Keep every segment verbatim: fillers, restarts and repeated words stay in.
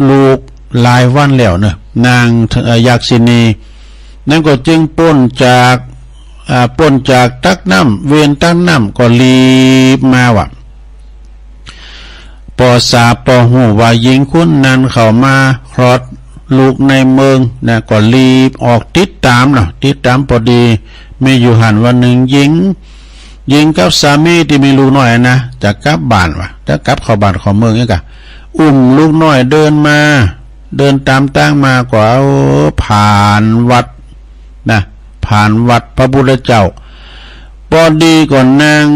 ลูกหลายวันแล้วเนาะ นาง เอ่อ ยักษินี นั้นก็จึงป๊นจาก อ่า ป๊นจากตั๊กน้ำ เวรตั๊กน้ำ ก็หลีบมาว่า ปอสาบปอฮู้ว่าญิงคนนั้นเข้ามาคลอดลูกในเมืองนะ ก็หลีบออกติดต๋ามเนาะ ติดต๋าม ปอดี มีอยู่หั้นวันนึ่ง ญิง ญิงกับสามีตี้มีลูกน้อยนะ จะกลับบ้านว่า จะกลับเข้าบ้านเข้าเมืองนี่ก่ะ อุ้มลูกน้อยเดินมา เดินต๋ามตางมา ก็ เออ ผ่านวัดนะ ผ่านวัดพระพุทธเจ้า ปอดีก็นั่ง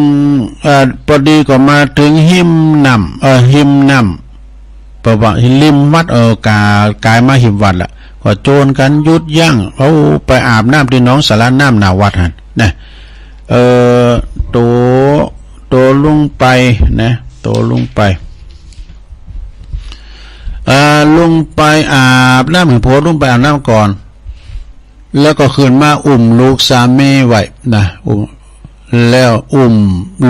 เอ่อ ปอดีก็มาเถิงฮิมน้ำ เอ่อ ฮิมน้ำ เพราะว่าริมวัด เออ ก๋าย ก๋ายมาฮิมวัดละ ก็โจรกั๋นหยุดยั้ง เอาไปอาบน้ำตี้หนองสระน้ำหน้าวัดหั้นนะ เออ โต โตลงไปนะ โตลงไป เอ่อ ลงไปอาบน้ำ หื้อโผล่ลงไปอาบน้ำก่อน แล้วก็ขึ้นมาอุ้มลูกสามีไว้นะ อุ้ม แล้วอุ้ม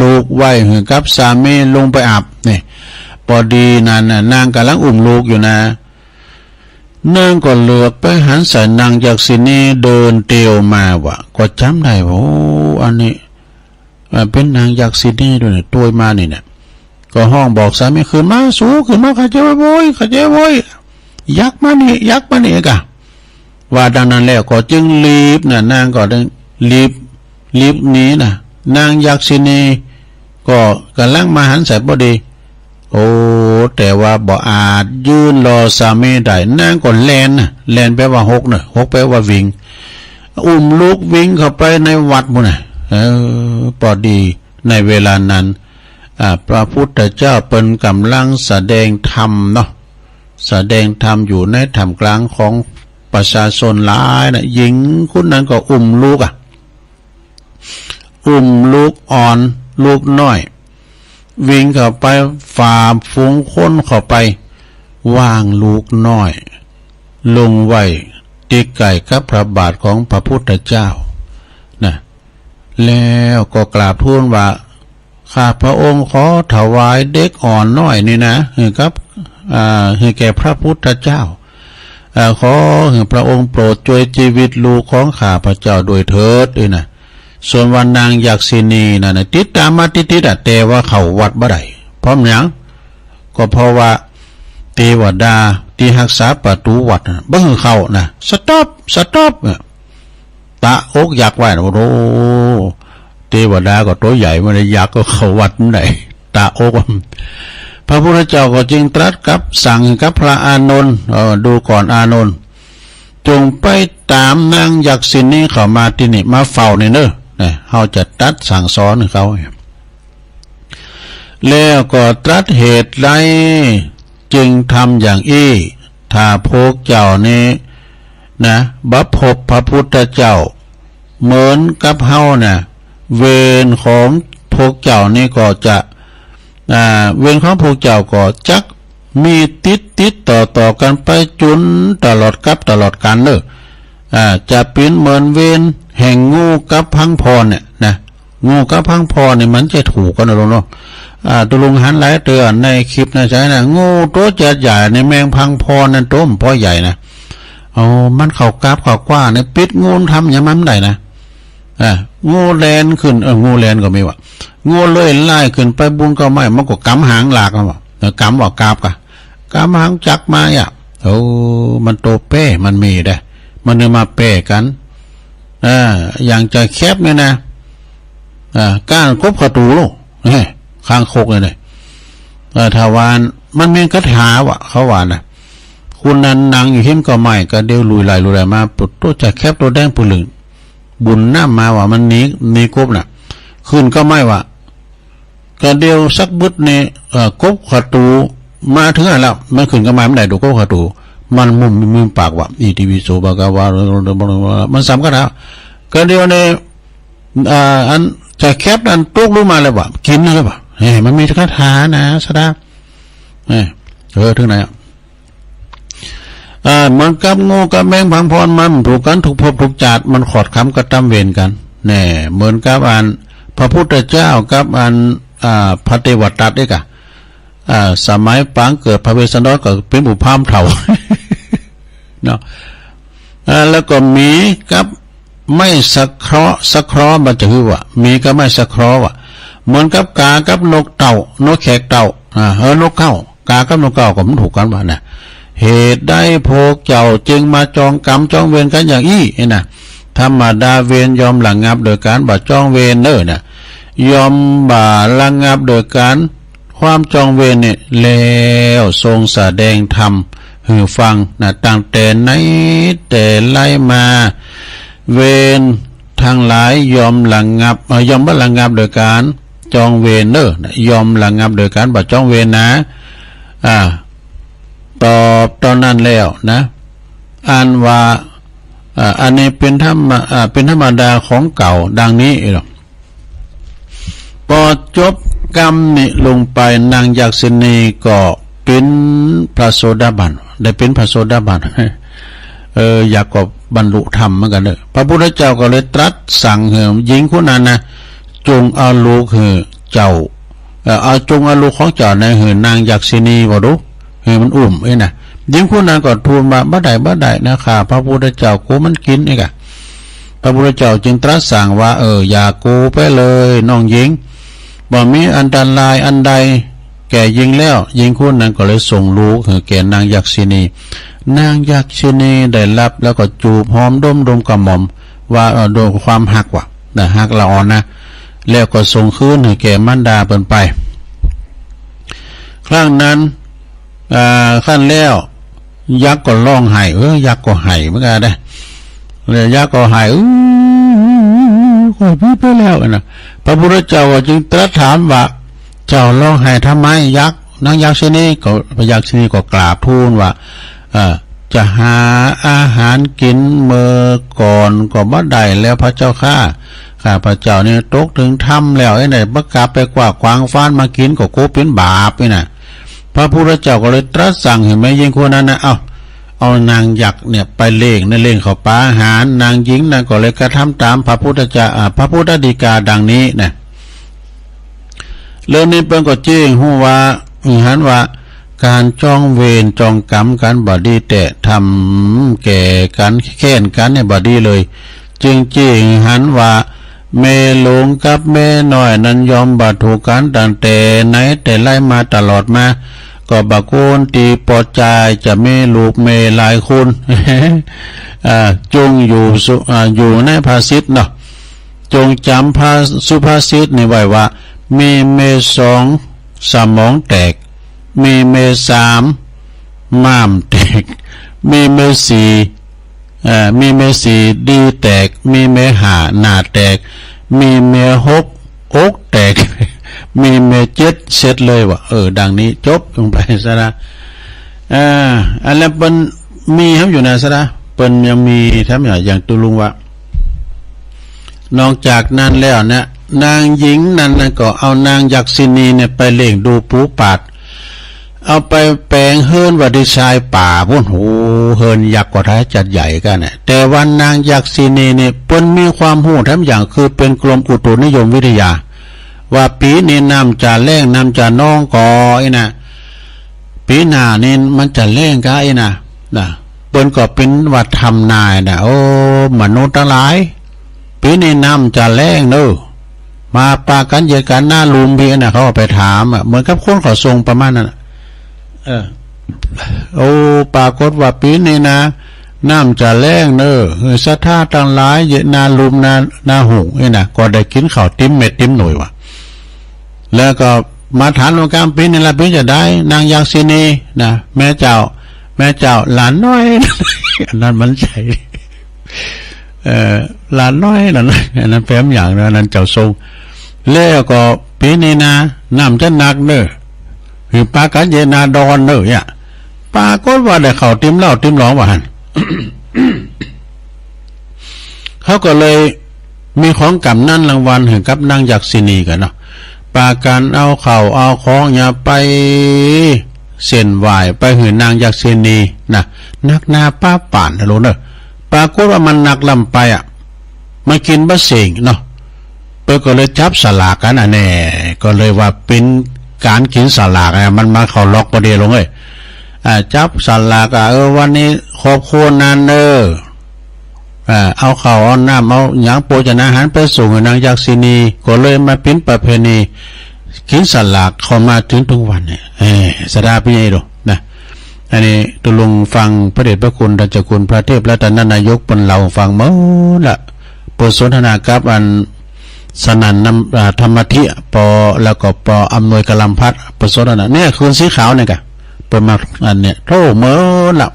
ลูกไว้หื้อกับสามีลงไปอาบ นี่ ปอดีนั้นน่ะ นางก่ำลังอุ้มลูกอยู่นะ นางก็เหลือบไปหันใส่นางยักษินีเดินเตียวมาว่า ก็จ๋ำได้ว่า โอ้ อันนี้ เอ่อ เป๋นนางยักษินีตวยนี่ ตวยมานี่เนี่ย ก็ฮ้องบอกสามี "ขึ้นมา สู ขึ้นมา ข้าเจ้าโว้ย ข้าเจ้าโว้ย ยักษ์มานี่ ยักษ์มานี่" ก่ะ ว่าดังนั้นแล้วก็จึงหลีบนะ นางก็ได้หลีบ หลีบหนีนะ นางยักษินีก็ก่ำลังมาหันใส่ปอดี โอ้ แต่ว่าบ่อาจยืนรอสามีได้ นางก็แล่นนะ แล่นแปลว่าหกเนาะ หกแปลว่าวิ่ง อุ้มลูกวิ่งเข้าไปในวัดปู้นน่ะ เออ ปอดีในเวลานั้น อ่า พระพุทธเจ้าเปิ้นก่ำลังแสดงธรรมเนาะ แสดงธรรมอยู่ในท่ามกลางของประชาชนหลายนะ ญิงคนนั้นก็อุ้มลูกอะ อุ้มลูกอ่อน ลูกน้อย วิ่งเข้าไป ฝ่าฝูงคนเข้าไป วางลูกน้อย ลงไว้ตี้ใก้กับพระบาทของพระพุทธเจ้านะ แล้วก็กราบทูลว่า ข้าพระองค์ขอถวายเด็กอ่อนน้อยนี่นะ หื้อกับ อ่า หื้อแก่พระพุทธเจ้า อ่า ขอหื้อพระองค์โปรดช่วยชีวิตลูกของข้าพเจ้าด้วยเถิด เอ้ยนะ ส่วนว่านางยักษินีนั่นน่ะ ติดตามมาติดๆ อะ แต่ว่าเข้าวัดบ่ได้ เพราะหยัง ก็เพราะว่าเตวดาตี้ฮักษาประตู๋วัดน่ะ บ่หื้อเข้านะ สต็อป สต็อป เนี่ย ตะอกยักษ์ไว้นะ โอ้โห เตวดาก็ตั๋วใหญ่ บ่าแต่ยักษ์ก็เข้าวัดบ่ได้ ตะอก พระพุทธเจ้าก็จึงตรัสกับสั่งกับพระอานนท์ เออ ดูก่อนอานนท์ จงไปต๋ามนางยักษินีเข้ามาตี้นี่ มาเฝ้านี่เน่อ นะ เฮาจะตรัสสั่งสอนหื้อเขา แล้วก็ตรัสเหตุใดจึงทำอย่างอี้ ถ้าพวกเจ้านี้นะ บ่พบพระพุทธเจ้า เหมือนกับเฮานะ เวรของพวกเจ้านี้ก็จะ อ่า เวรของพวกเจ้าก็จักมีติดติดต่อต่อกั๋นไปจุนตลอดกั๊บตลอดกาลเน่อ อ่า จะเป๋นเหมือนเวรแห่งงูกับพังพรเนี่ยนะ งูกับพังพรเนี่ยมันจะถูกกั๋นนะลุงเนาะ อ่า ตุ๊ลุงหันหลายเตื้อในคลิปนะ ใจ้นะ งูตั๋วใหญ่ๆ ในแมงพังพรนั่นตั๋วมันปอใหญ่นะ เอา มันเข้ากาบเข้ากว้าเนี่ย ปิ๊ดงูทำหยังมันบ่ได้นะ อ่า งูแล่นขึ้น เออ งูแล่นก็มีว่ะ งูเลื่อยล่ายขึ้นไปบุนเก๊าไม้ มันก็ก๋ำหางลากเอาว่ะ เออ ก๋ำว่ากาบก่ะ ก๋ำหางจักมาอ่ะ โอ้ มันตั๋วแป้ มันมีเด้ มันเลยมาแป้กั๋น อ่า อย่างจ่าแคบเนี่ยนะ อ่า ก้านกบเข้าตั๋วลูก เฮ้ย คางคกเนี่ยนะ เออ ถ้าว่ามันมีคาถาว่ะ เขาว่านะ คนนั้นนั่งอยู่หิ้มเก๊าไม้ ก็เดี่ยวลุยไหลลุยไหลมา ปุ๊บ ตั๋วจ่าแคบตั๋วแดงปื้อลึง บุนน้ำมาว่ะ มันหนี หนีกบน่ะ ขึ้นเก๊าไม้ว่ะ ก็เดี่ยวสักบึดนี่ เอ่อ กบเข้าตั๋วมาเถิงหั้นแล้ว มันขึ้นเก๊าไม้บ่ได้ ตั๋วกบเข้าตั๋ว มันมุม มุมปากว่ะ อิติปิโสภะคะวะ มันสามคาถา ก็เดี่ยวนี่ อ่า อันจ่าแคบนั้นตกลุงมาแล้วว่ะ กิ๋นแล้วว่ะ เฮ้ย มันมีคาถานะ สะดา เอ้ย เออ เถิงไหนอะ อ่า เหมือนกับงูกับแมงพังพร มันถูกกั๋นทุกภพทุกจาติ มันขอดขำกระตำเวรกั๋น แน่ เหมือนกับอันพระพุทธเจ้ากับอัน อ่า พระเตวทัตเด้ก่ะ อ่า สมัยปางเกิดพระเวสสันดรก็เป๋นหมู่พราหมณ์เฒ่า เนาะ อ่า แล้วก็หมีกับไม้สะเคราะห์ สะเคราะห์มันจะหื้อว่า หมีกับไม้สะเคราะห์อะ เหมือนกับกากับนกเต้า นกแขกเต้า อ่า เออ นกเต้า กากับนกเต้าก็มันถูกกั๋นว่านะ เหตุใดพวกเจ้าจึงมาจองกรรมจองเวรกั๋นอย่างอี้ นี่นะ ธรรมดาเวรย่อมระงับโดยก๋านบ่จ้องเวรเน่อนะ ย่อมบ่ระงับโดยก๋าน ความจ้องเวรนี่ แล้วทรงแสดงธรรมหื้อฟังนะ ตั้งแต่ไหนแต่ไรมา เวรตังหลายย่อมระงับ เอ่อ ย่อมบ่ระงับโดยก๋านจ้องเวรเน่อนะ ย่อมระงับโดยก๋านบ่จ้องเวรนะ อ่า ตอบตอนนั้นแล้วนะ อันว่า อ่า อันนี้เป๋นธรรมะ อ่า เป๋นธรรมดาของเก่าดังนี้เนาะ ปอจบกำนี้ลงไป นางยักษินีก็เป๋นพระโสดาบัน ได้เป๋นพระโสดาบัน เออ ยักษ์ก็บรรลุธรรมเหมือนกั๋นเน่อ พระพุทธเจ้าก็เลยตรัสสั่งหื้อหญิงคนนั้นนะ จงเอาลูกหื้อเจ้า เอ่อ เอา จงเอาลูกของเจ้านั้นหื้อนางยักษินีว่าดู หื้อมันอุ้ม เอ้ยนะ หญิงคนนั้นก็ทูลว่า บ่ได้ บ่ได้นะ ข้าพระพุทธเจ้ากั๋วมันกิ๋น เอ้ยกะ พระพุทธเจ้าจึงตรัสสั่งว่า เออ อย่ากั๋วไปเลยน้องหญิง บ่มีอันตรายอันใดแก่หญิงแล้ว หญิงคนนั้นก็เลยส่งลูกหื้อแก่นางยักษินี นางยักษินีได้รับแล้วก็จูบหอมดมดมกระหม่อม ว่า เออ โดยความฮักว่า นะ ฮักละอ่อนนะ แล้วก็ส่งคืนหื้อแก่มารดาเปิ้นไป ครั้งนั้น อ่า ครั้นแล้ว ยักษ์ก็ฮ้องไห้ เออ ยักษ์ก็ไห้เหมือนกั๋นนะ แล้วยักษ์ก็ไห้ อื้อ ข้อยผิดไปแล้วนะ พระพุทธเจ้าก็จึงตรัสถามว่า เจ้าฮ้องไห้ทำไม ยักษ์ นางยักษินี ก็ พระยักษินีก็กราบทูลว่า เอ่อ จะหาอาหารกิ๋นเมื่อก่อนก็บ่ได้แล้วพระเจ้าข้า ข้าพระเจ้านี่ตกเถิงถ้ำแล้ว ไอ้ไหนบ่กลับไปกว้าขวางฟานมากิ๋นก็กั๋วเป๋นบาปนี่นะ พระพุทธเจ้าก็เลยตรัสสั่งหื้อแม่ญิงคนนั้นนะ เอา เอานางยักษ์เนี่ยไปเล่ง ในเล่งเข้าป๋าอาหาร นางญิงนั้นก็เลยกระทำต๋ามพระพุทธเจ้า อ่า พระพุทธฎีกาดังนี้นะ เรื่องนี้เปิ้นก็เจ้งฮู้ว่า อืม หันว่า ก๋านจ้องเวรจ้องกรรมกั๋นบ่ดีแต๊ ทำแก่กั๋นแค้นกั๋นเนี่ยบ่ดีเลย จึงเจ้งหันว่า แม่หลวงกับแม่น้อยนั้นย่อมบ่ถูกกั๋นตั้งแต่ไหนแต่ไรมาตลอดมา ก็บ่ควรตี้ปอจายจะมีลูกแม่หลายคน อ่า จงอยู่สุ อ่า อยู่ในภาษิตเนาะ จงจ๋ำพระสุภาษิตนี้ไว้ว่า มีเมียสองสมองแตก มีเมียสามม้ามแตก มีเมียสี่ เอ่อ มีเมียสี่ดีแตก มีเมียห้าหน้าแตก มีเมียหกอกแตก มีเมียเจ็ดเสร็จเลยว่า เออ ดังนี้จบลงไปซะละ อ่า อันแล้วเปิ้นมีหำอยู่นะซะละ เปิ้นยังมีแถมอย่าง อย่างตุ๊ลุงว่า นอกจากนั้นแล้วนะ นางญิงนั้นนะก็เอานางยักษินีเนี่ยไปเล่งดูปูปาด เอาไปแป๋งเฮือนไว้ตี้ชายป่าปู๊น โห เฮือนยักษ์ก็ถ้าจะใหญ่กั๋นนะ แต่ว่านางยักษินีเนี่ยเปิ้นมีความฮู้แถมอย่าง คือเป๋นกรมอุตุนิยมวิทยา ว่าปี๋นี้น้ำจะแล้งน้ำจะนองก่อ ไอ้นะ ปี๋หน้านี่มันจะแล้งก่อ ไอ้นะ นะ เปิ้นก็เป๋นว่าทำนายนะ โอ้ มนุษย์ตังหลาย ปี๋นี้น้ำจะแล้งเน่อ มาปากั๋นเหยียดกั๋นนาลุ่มปี้นะ เขาก็ไปถามอะ เหมือนกับคนเขาส่งประมาณนั้นอะ เออ โอ้ ปรากฏว่าปี๋นี้นะ น้ำจะแล้งเน่อ หื้อศรัทธาตังหลายเหยียดนาลุ่มนา นาหุง ไอ้นะ ก็ได้กิ๋นข้าวติ๊มเม็ดติ๊มหน่วยว่ะ แล้วก็มาถามหลวงกำปี๋นี้ละ ปี๋จะใด นางยักษินีนะ แม่เจ้า แม่เจ้า หลานน้อย อันนั้นมันใช่ เอ่อ หลานน้อยนั่นนะ อันนั้นแปมอย่างนะ อันนั้นเจ้าทรง แล้วก็ปี๋นี้นะ น้ำจะหนักเน่อ หื้อปากั๋นเหยียดนาดอนเน่อ เนี่ย ปรากฏว่าได้ข้าวติ๊มเหล้าติ๊มหลองว่าหั้น เขาก็เลยมีของก๋ำนันรางวัลหื้อกับนางยักษินีกั๋นเนาะ ปากั๋นเอาข้าวเอาของเนี่ยไปเส้นไหว้ไปหื้อนางยักษินีนะ นักหนาป๊าป่านนะลูกเน่อ ปรากฏว่ามันหนักล้ำไปอะ มันกิ๋นบ่เส้งเนาะ เปิ้นก็เลยจับสลากกั๋นอะแน่ ก็เลยว่าเป๋น ก๋านกิ๋นสลากอะ มันมาเข้าล็อกปอดี ลุงเอ้ย อ่า จับสลากอะ เออ วันนี้ขอบคุณนะเน่อ อ่า เอาข้าวเอาน้ำเอาหยังโภชนาหารไปส่งหื้อนางยักษินี ก็เลยมาเป๋นประเพณีกิ๋นสลากเข้ามาจนถึงวันนี้ เออ ศรัทธาเป็นไงดูนะ อันนี้ตุ๊ลุงฟังพระเดชพระคุณท่านเจ้าคุณพระเทพรัตนนายกเปิ้นเล่าฟังหมดละ เปิ้นสนทนากับอันสนั่นนำ อ่า ธรรมธิปอ แล้วก็ปออำนวยกำลังพัฒน์ เปิ้นสนทนา เนี่ย คืนสีขาวเนี่ยกะ เปิ้นมาอันเนี่ย โธ่ หมดละ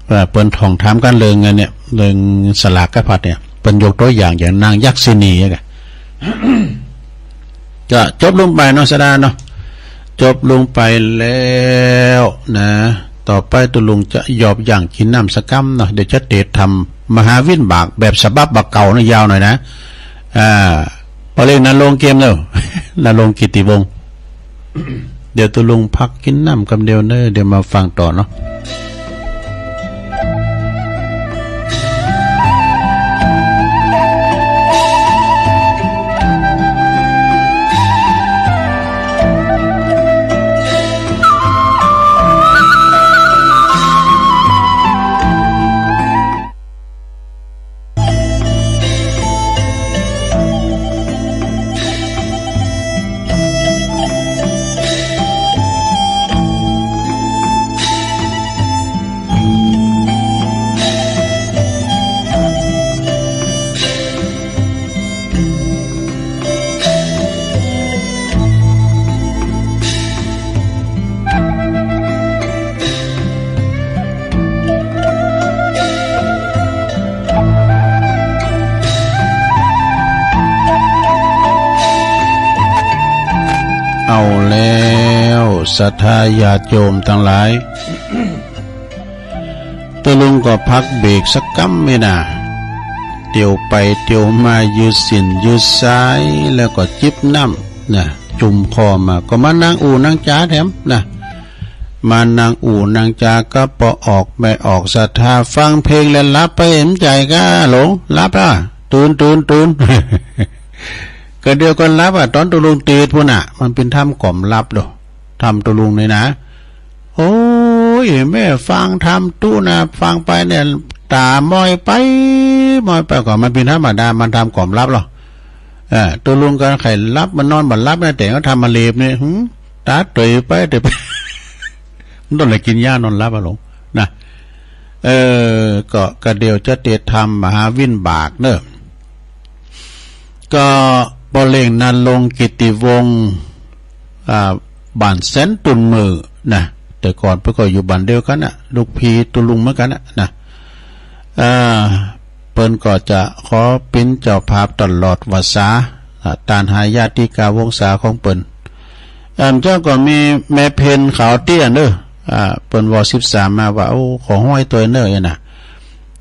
เอ่อ เปิ้นถ่องถามกั๋นเรื่องอันเนี่ย เรื่องสลากกับพัดเนี่ย เปิ้นยกตั๋วอย่าง อย่างนางยักษินีอะกะ ก็จบลงไปเนาะ ศรัทธาเนาะ จบลงไปแล้วนะ ต่อไปตุ๊ลุงจะหยอบย่างกิ๋นน้ำสักกำเนาะ เดี๋ยวจะเตะทำมหาวิบากแบบฉบับบ่าเก่านะ ยาวหน่อยนะ อ่า ปอเล็กนรงค์เกียมเน่อ นรงค์กิตติวงศ์ เดี๋ยวตุ๊ลุงพักกิ๋นน้ำกำเดียวเน่อ เดี๋ยวมาฟังต่อเนาะ เอาแล้ว ศรัทธาญาติโยมตังหลาย ตุ๊ลุงก็พักเบรกสักกำนี่นะ เตียวไปเตียวมายืดสิ้นยืดซาย แล้วก็จิบน้ำนะ จุ่มคอมา ก็มานั่งอู้นั่งจ๋าแถมนะ มานั่งอู้นั่งจ๋ากับป้อออกแม่ออก ศรัทธาฟังเพลงแล้วหลับไป เห็นใจ๋ก้า หลง หลับละ ตื่น ตื่น ตื่น ก็เดี๋ยวก็หลับอะ ต๋อนตุ๊ลุงตื่นปู้นน่ะ มันเป๋นธรรมก๋อมหลับโด ธรรมตุ๊ลุงนี่นะ โอ้ย แม่ฟังธรรมตุ๊นะ ฟังไปเนี่ย ต๋าม้อยไป ม้อยไป ก็มันเป๋นธรรมดา มันธรรมก๋อมหลับลอ เออ ตุ๊ลุงก็ใค่หลับ มันนอนบ่หลับนะ แต่ก็ธรรมะเลบเนี่ย หึ ต๋าเต๋ยไป เต๋ยไป มันต้องได้กิ๋นยานอนหลับอะหลงนะ เออ ก็ ก็เดี๋ยวจะเตะทำมหาวิบากเน่อ ก็ป้อเล็กนรงค์กิตติวงศ์ อ่า บ้านแสนตุ่นเหมิวนะ แต่ก่อนเปิ้นก็อยู่บ้านเดียวกั๋นน่ะ ลูกพี่ตุ๊ลุงเหมือนกั๋นน่ะนะ อ่า เปิ้นก็จะขอเป๋นเจ้าภาพตลอดวรรษา อ่า ตานหาญาติกาวงศาของเปิ้น อ่า เจ้าก็มีแม่เพ็ญขาวเตี้ยเน่อ อ่า เปิ้น ว สิบสาม มาว่า โอ้ ขอฮ้อยตวยเน่อ เอ้ยนะ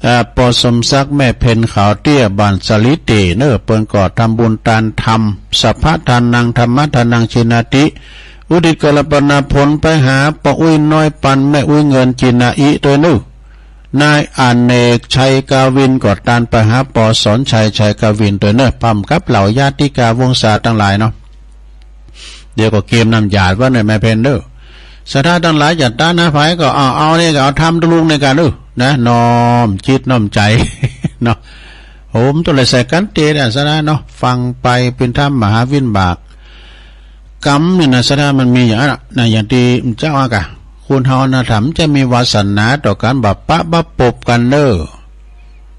อ่า ป้อสมศักดิ์ แม่เพ็ญขาวเตี้ย บ้านสาลีเต๋เน่อ เปิ้นก็ทำบุญตานธรรม สัพพะทานัง ธัมมะทานัง จีนาติ อุทิศกัลปนาผลไปหาป้ออุ๊ยน้อยปัน แม่อุ๊ยเงิน จีนาอิตวยเน่อ นายอเนก ชัยกาวิน ก็ตานไปหาป้อสอนชัย ชัยกาวินตวยเน่อ พร้อมกับเหล่าญาติกาวงศาตังหลายเนาะ เดี๋ยวก็เกียมน้ำหยาดไว้ในแม่เพ็ญเน่อ ศรัทธาตังหลายจะตานหาใผก็เอา เอานี่ก็เอาธรรมตุ๊ลุงนี่กั๋นเน่อนะ น้อมจิตน้อมใจ๋เนาะ โอ้ มันต้องได้ใส่กั๋นเต๋นะ ศรัทธาเนาะ ฟังไปเป๋นธรรมมหาวิบาก กรรมนี่นะ ศรัทธามันมีอย่างนั้นน่ะนะ อย่างตี้เจ้าอากาศ คนเฮานะ ถ้ามันจะมีวาสนาต่อกั๋น บ่ปะบ่ปบกั๋นเน่อ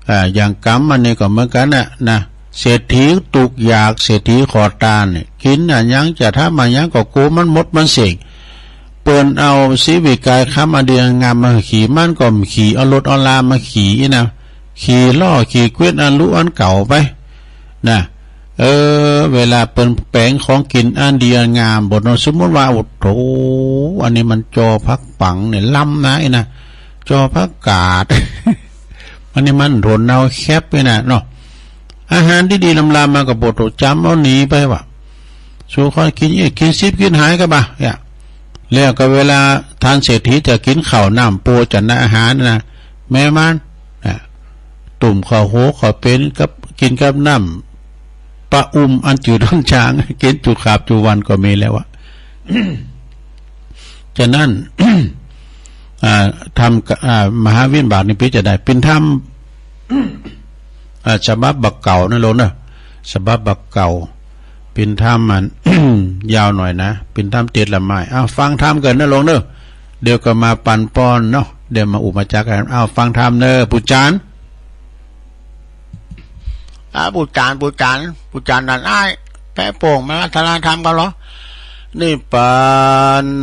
อ่า อย่างกรรมอันนี้ก็เหมือนกั๋นน่ะนะ เศรษฐีตุ๊กอยาก เศรษฐีขอตานเนี่ย กิ๋นอะหยังจะทำอะหยังก็กั๋วมันหมดมันเส้ง เปิ้นเอาสีวิตกายคำอันดีงามมาขี่ มันก็บ่ขี่ เอารถเอาลามาขี่นะ ขี่ล้อขี่เกวียนอันลุอันเก่าไปนะ เออ เวลาเปิ้นแป๋งของกิ๋นอันดีอันงาม บ่ต้องสมมุติว่า โอ้โธ่ อันนี้มันจอผักปังเนี่ย ล้ำนะ ไอ้นะ จอผักกาด อันนี้มันถั่วเนาแคบนี่นะเนาะ อาหารดีๆ ล้ำๆ มาก็บ่ต้องจ๋ำ เอาหนีไปว่า สูข้อยกิ๋นอีก กิ๋นสิบ กิ๋นหายก็บ่า เนี่ย แล้วก็เวลาท่านเศรษฐีจะกิ๋นข้าวน้ำโภชนาอาหารนะ แม่มันนะ ตุ้มข้าวโฮข้าวเป๋นกับ กิ๋นกับน้ำปะอุ่มอันจืดอันจาง กิ๋นจุ๊ขาบจุ๊วันก็มีแล้วอะ ฉะนั้น อ่า ธรรมกะ อ่า มหาวินิบาตนี่เป๋นจาใด เป๋นธรรม อ่า ฉบับบ่าเก่านะโลมเนาะ ฉบับบ่าเก่า เป๋นธรรมอัน ยาวหน่อยนะ เป๋นธรรมเจ็ดละไม้ เอาฟังธรรมก่อนนะโลมเนาะ เดี๋ยวก็มาปันป้อนเนาะ เดี๋ยวมาอุปมาจารย์กัน เอาฟังธรรมเนาะ ปู่จ๋ารย์ อา ปู่จ๋ารย์ ปู่จ๋ารย์ ปู่จ๋ารย์นั่นอ้าย แป๊ะโป่งมาอาราธนาธรรมกั๋นเหรอ นิพพา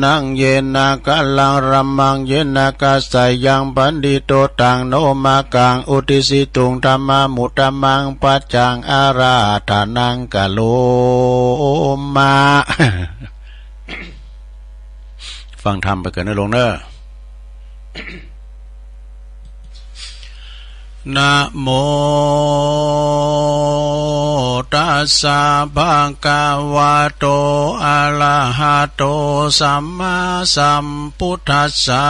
นัง เยนะ กะลัง รัมมัง เยนะ กะสะยัง ปัณฑิโต ตัง โน มะกัง อุตติสสิตุง ธัมมานุ ธัมมัง ปัจจัง อาราธนัง กะโรมะ ฟังธรรมไปก่อนนะโลมเนาะ นะโมตัสสะ ภะคะวะโต อะระหะโต สัมมาสัมพุทธัสสะ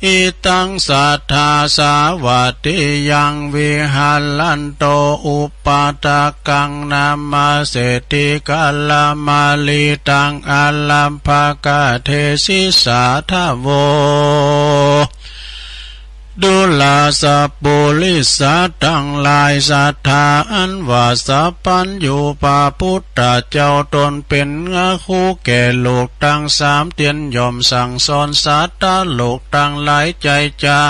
อิตัง สัตถาสาวัตถียัง วิหะรันโต อุปาทะกัง นะมะ เศรษฐี กะละมะลิตัง อารัมภะกะ เทสิสาทะโว ดูราสะปุริสะตังหลาย สัตถาอันว่าสัพพัญญูพระพุทธเจ้าต๋นเป๋นอาคูแก่โลกตังสาม เตียนย่อมสั่งสอนสัตว์โลกตังหลายใจ๋ใจ๋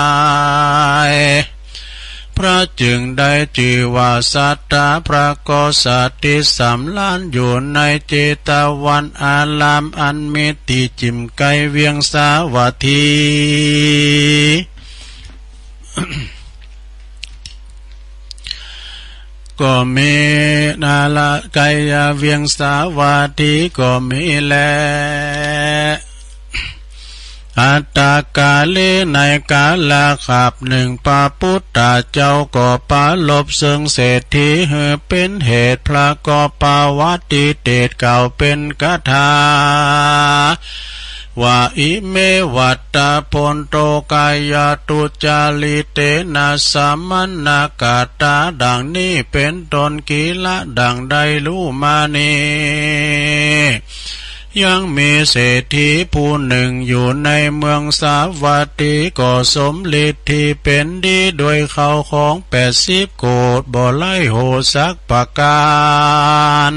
พระจึงได้จื้อว่าสัตถา พระก็สถิตสำราญอยู่ในเจตวันอารามอันมีตี้จิ่มใก้เวียงสาวัตถี ก็มีนาละ ใก้เวียงสาวัตถีก็มีแล อัตตะกาลิ ในกาละคาบนึ่ง พระพุทธเจ้าก็ปรารภเซิงเศรษฐีหื้อเป๋นเหตุ พระก็ปวัตติเตศน์กล่าวเป๋นคาถา ว่า อิเม วัตถะ ภันโต กายาตุจาริเตนะ สะมะนะกะตา ดังนี้เป๋นต้น กิริยาดังได้ฮู้มานี้ ยังมีเศรษฐีผู้นึ่งอยู่ในเมืองสาวัตถี ก็สมฤทธิเป๋นดีด้วยข้าวของแปดสิบโกฏ บ่ไร้โหดสักประก๋าน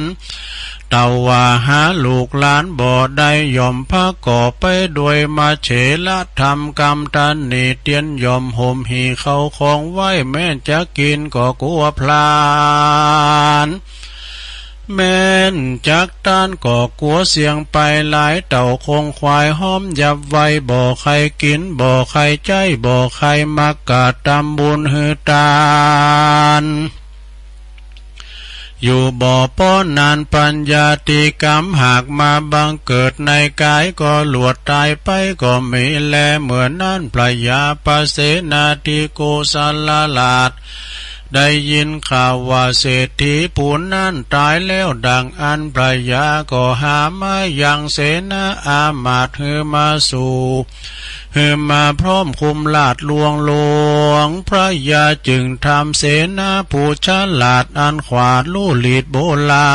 แต่ว่าหาลูกหลานบ่ได้ ย่อมประกอบไปด้วยมะเฉรธรรม กำตะหนี่เตียน ย่อมห่มหี่ข้าวของไว้ แม้นจะกิ๋นก็กั๋วพลาน แม้นจักตานก็กั๋วเสี้ยงไป หลายเต้าคงควายฮ้อมยับไว้ บ่ใค่กิ๋น บ่ใค่ใจ๊ บ่ใค่มากระตำบุญหื้อตาน อยู่บ่ปอหนาน ปัญญาติกรรมหากมาบังเกิดในก๋าย ก็ลวดต๋ายไปก็มีแล เมื่อนั้นพญาปเสนทิโกศลราช ได้ยินข่าวว่าเศรษฐีผู้นั้นต๋ายแล้ว ดังอั้นพญาก็หามายังเสนาอามาตย์หื้อมาสู่ หื้อมาพร้อมคุมราชย์หลวงหลวง พญาจึงถามเสนาผู้ฉลาดอันขวาดฮู้ฤทธิ์โบรา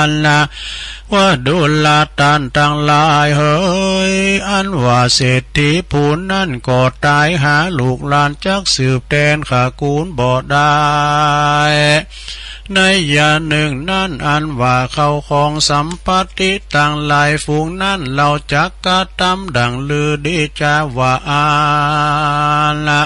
ณนะ ว่าดูราต้านตังหลายเหย อันว่าเศรษฐีผู้นั้นก็ต๋าย หาลูกหลานจักสืบแตนตระกูลบ่ได้ ในยามนึ่งนั้นอันว่าข้าวของสัมปัตติตังหลายฝูงนั้น เฮาจักกระตำดังฤๅดีจาว่าอั้นละ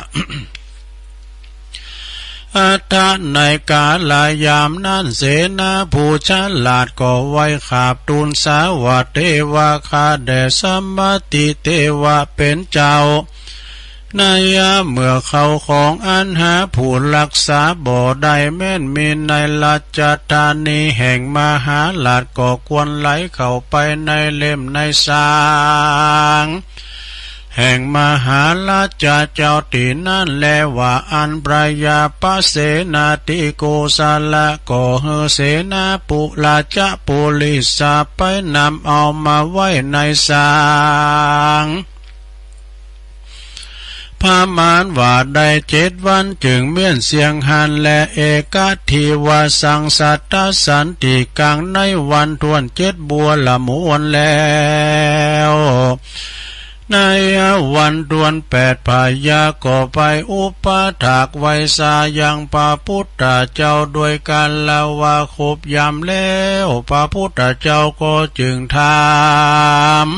อัตถะ ในกาลยามนั้น เสนาผู้ฉลาดก็ไหว้ขาบทูลสาวัตถีว่า ข้าแต่สาวัตถีเถระเป๋นเจ้า ในยามเมื่อข้าวของอันหาผู้ฮักษาบ่ได้ แม้นมีในราชธานีแห่งมหาราช ก็ควรไหลเข้าไปในเล่มในซาง แห่งมหาราชเจ้าตี้นั้นแล ว่าอั้นพญาปเสนทิโกศละก็หื้อเสนาปุราชปุริสะไปนำเอามาไว้ในซาง ประมาณว่าได้เจ็ดวัน จึงเมี้ยนเสี้ยงหั้นแล เอกัตถิวาสัง สัตตสันติกัง ในวันถ้วนเจ็ดบัวละมวนแล้ว ในวันถ้วนแปด พญาก็ไปอุปถากไหว้สายังพระพุทธเจ้า โดยกาละว่าครบยามแล้ว พระพุทธเจ้าก็จึงถาม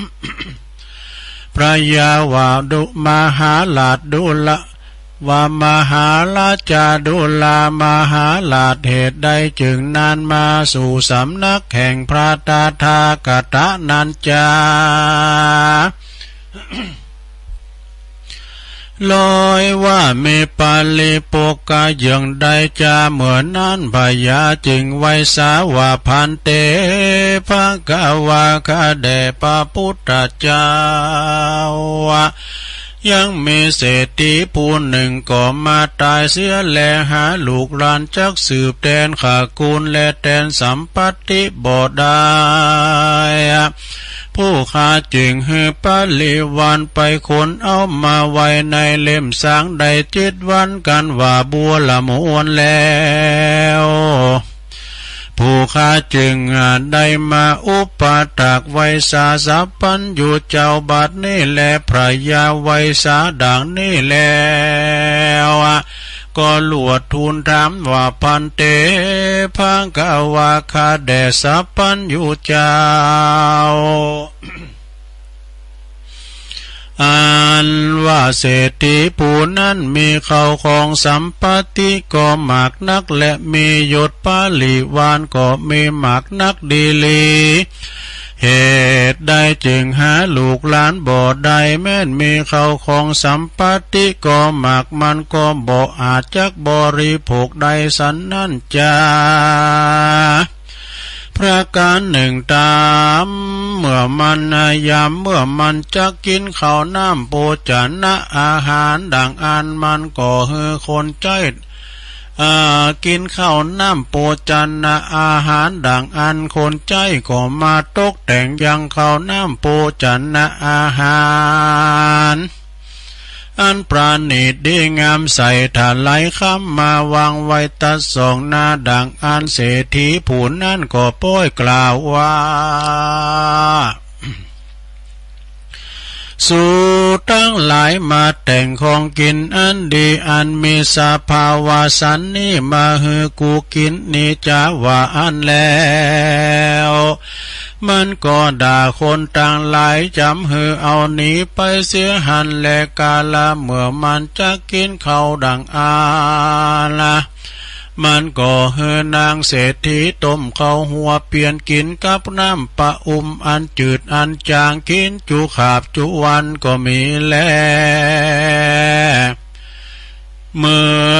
พญาว่า ดู มหาราชดูรา ว่า มหาราชาดูรา มหาราช เหตุใดจึงนานมาสู่สำนักแห่งพระตถาคตนั้นจา ลอยว่ามีปริโภคเยื่องใดจา เมื่อนั้นพญาจึงไหว้สาว่า ภันเต ภควา ข้าแด่พระพุทธเจ้า ยังมีเศรษฐีผู้หนึ่งก็มาต๋ายเสียแล หาลูกหลานจักสืบแตนตระกูลและแตนสัมปัตติบ่ได้ ผู้ข้าจึงหื้อปริวารไปขนเอามาไว้ในเล่มสางได้เจ็ดวัน กันว่าบัวละมวนแล้ว ผู้ข้าจึงได้มาอุปถากไหว้สาสัพพัญญูเจ้าบัดนี้แล พญาไหว้สาดังนี้แล้ว ก็ลวดทูลถามว่า ภันเต ภควา ข้าแด่สัพพัญญูเจ้า อันว่าเศรษฐีผู้นั้นมีเข้าของสัมปัตติก็มากนัก และมียศปริวารก็มีมากนักดีหลี เหตุใดจึงหาลูกหลานบ่ได้ แม้นมีเข้าของสัมปัตติก็มาก มันก็บ่อาจจักบริโภคได้สันนั้นจา ประการหนึ่งต๋าม เมื่อมัน ยามเมื่อมันจักกิ๋นข้าวน้ำโภชนะอาหารดั่งอั้น มันก็หื้อคนใจ๊ อ่า กิ๋นข้าวน้ำโภชนะอาหารดั่งอั้น คนใจ๊ก็มาตกแต่งยังข้าวน้ำโภชนะอาหาร อันประณีตดีงามใส่ถลายคำมาวางไว้ตัดสองหน้าดั่งอั้น เศรษฐีผู้นั้นก็ป้อยกล่าวว่า สูตังหลายมาแต่งของกิ๋นอันดีอันมีสภาวะสันนี้มาหื้อกูกิ๋นนี้จา ว่าอั้นแล้ว มันก็ด่าคนตังหลายจ๋ำหื้อเอาหนีไปเสียหั้นแล กาละเมื่อมันจักกิ๋นข้าวดั่งอั้น มันก็หื้อนางเศรษฐีต้มข้าวหัวเปียนกิ๋นกับน้ำปะอุ่มอันจืดอันจาง กิ๋นจุคาบจุวันก็มีแล เมื่อ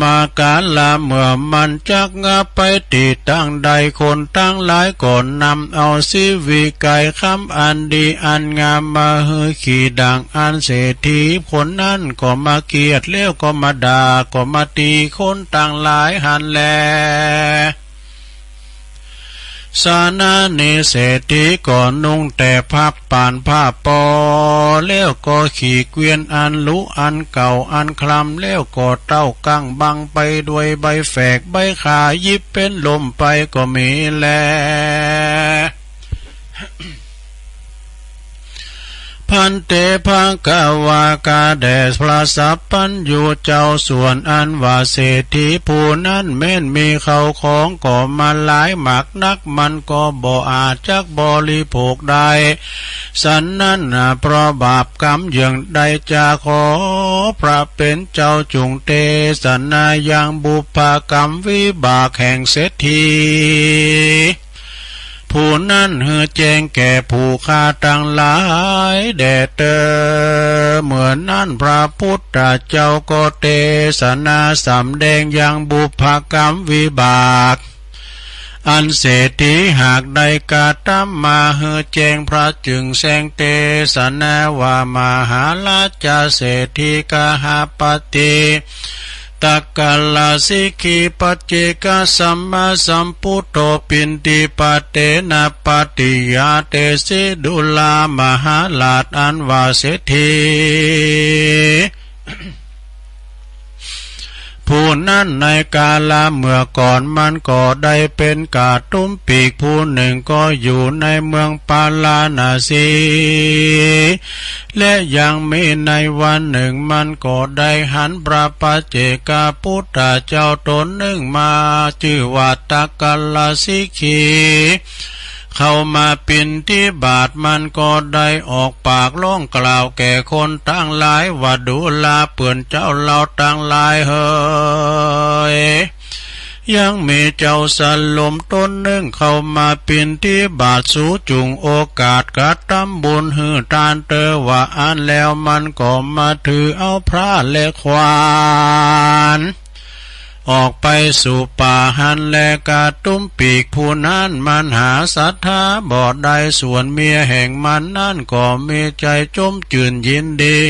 มากาละเมื่อมันจักงับไปตี้ตังใด คนตังหลายก็นำเอาสีวิไกคำอันดีอันงามมาหื้อขี่ดั่งอั้น เศรษฐีคนนั้นก็มาเคียด แล้วก็มาด่า ก็มาตี๋คนตังหลายหั้นแล สานานี้เศรษฐีก็นุ่งแต่ผ้าป่านผ้าปอ แล้วก็ขี่เกวียนอันหรูอันเก่าอันคลำ แล้วก็เต้ากั้งบังไปด้วยใบแฝกใบข่า หยิบเป๋นล่มไปก็มีแล ภันเต ภควา ข้าแด่พระสัพพัญญูเจ้า ส่วนอันว่าเศรษฐีผู้นั้นแม้นมีเข้าของก็มาหลายมากนัก มันก็บ่อาจจักบริโภคได้สันนั้น เพราะบาปกรรมเยื่องใดจา ขอพระเป๋นเจ้าจุ่งเตสนายังบุพกรรมวิบากแห่งเศรษฐี ผู้นั้นหื้อแจ้งแก่ผู้ข้าตังหลายแด่เตอ เมื่อนั้นพระพุทธเจ้าก็เตสนาสำแดงยังบุพกรรมวิบาก อันเศรษฐีหากได้กระตำมาหื้อแจ้ง พระจึงแสดงเตสนาว่า มหาราชาเศรษฐีกหปติ ตักกะละสิกขีปัจเจกสัมมาสัมพุทโธ ปิณฑิปาเตนะปะติยาเตสิ ดูรา มหาราช อันว่าเศรษฐี ผู้นั้นในกาละเมื่อก่อนมันก็ได้เป๋นกาตุ้มปีกผู้นึ่ง ก็อยู่ในเมืองปาราณสี และยังมีในวันนึ่งมันก็ได้หันพระปัจเจกพุทธเจ้าต๋นนึ่งมา จื้อว่าตักกะละสีขี เข้ามาปิณฑิบาต มันก็ได้ออกปากฮ้องกล่าวแก่คนตังหลายว่า ดูราเปื้อนเจ้าเฮาตังหลายเหย ยังมีเจ้าสลมต๋นนึ่งเข้ามาปิณฑิบาต สูจุ่งโอกาสกระตำบุญหื้อตานเต๊อะ ว่าอั้นแล้วมันก็มาถือเอาพร้าและขวาน ออกไปสู่ป่าหั้นแล กาตุ้มปีกผู้นั้นมันหาศรัทธาบ่ได้ ส่วนเมียแห่งมันนั้นก็มีใจ๋จมจื้นยินดี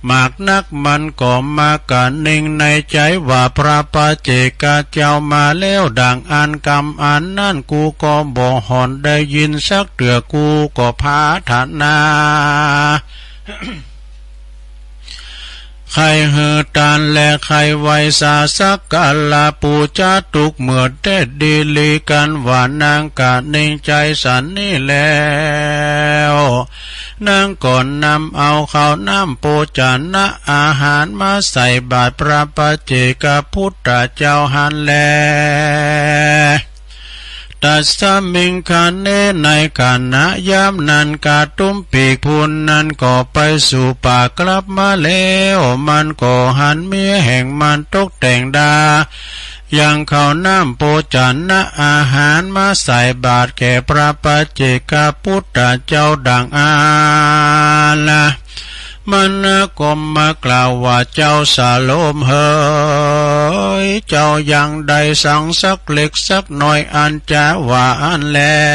มากนัก มันก็มากระเน่งในใจ๋ว่า พระปัจเจกเจ้ามาแล้วดั่งอั้น กำอันนั้นกูก็บ่ห่อนได้ยินสักเตื้อ กูก็ผาถนา ใค่หื้อตานและใค่ไหว้สาสักการะปู๋จาตุ๊กเมื่อแต๊ดีหลีกั๋นว่า นางกระเน่งใจ๋สันนี้แล้ว นางก็นำเอาข้าวน้ำโภจนะอาหารมาใส่บาตรพระปัจเจกพุทธเจ้าหั้นแล ตัสสมิงคเณ ในขณะยามนั้น กาตุ้มปีกผู้นั้นก็ไปสู่ป่ากลับมาแล้ว มันก็หันเมียแห่งมันตกแต่งดา ยังข้าวน้ำโภจนะอาหารมาใส่บาตรแก่พระปัจเจกพุทธเจ้าดั่งอั้น มันก็มากล่าวว่า เจ้าสลมเหย เจ้ายังได้สังสักเล็กสักน้อยอันจะว่าอั้นแล้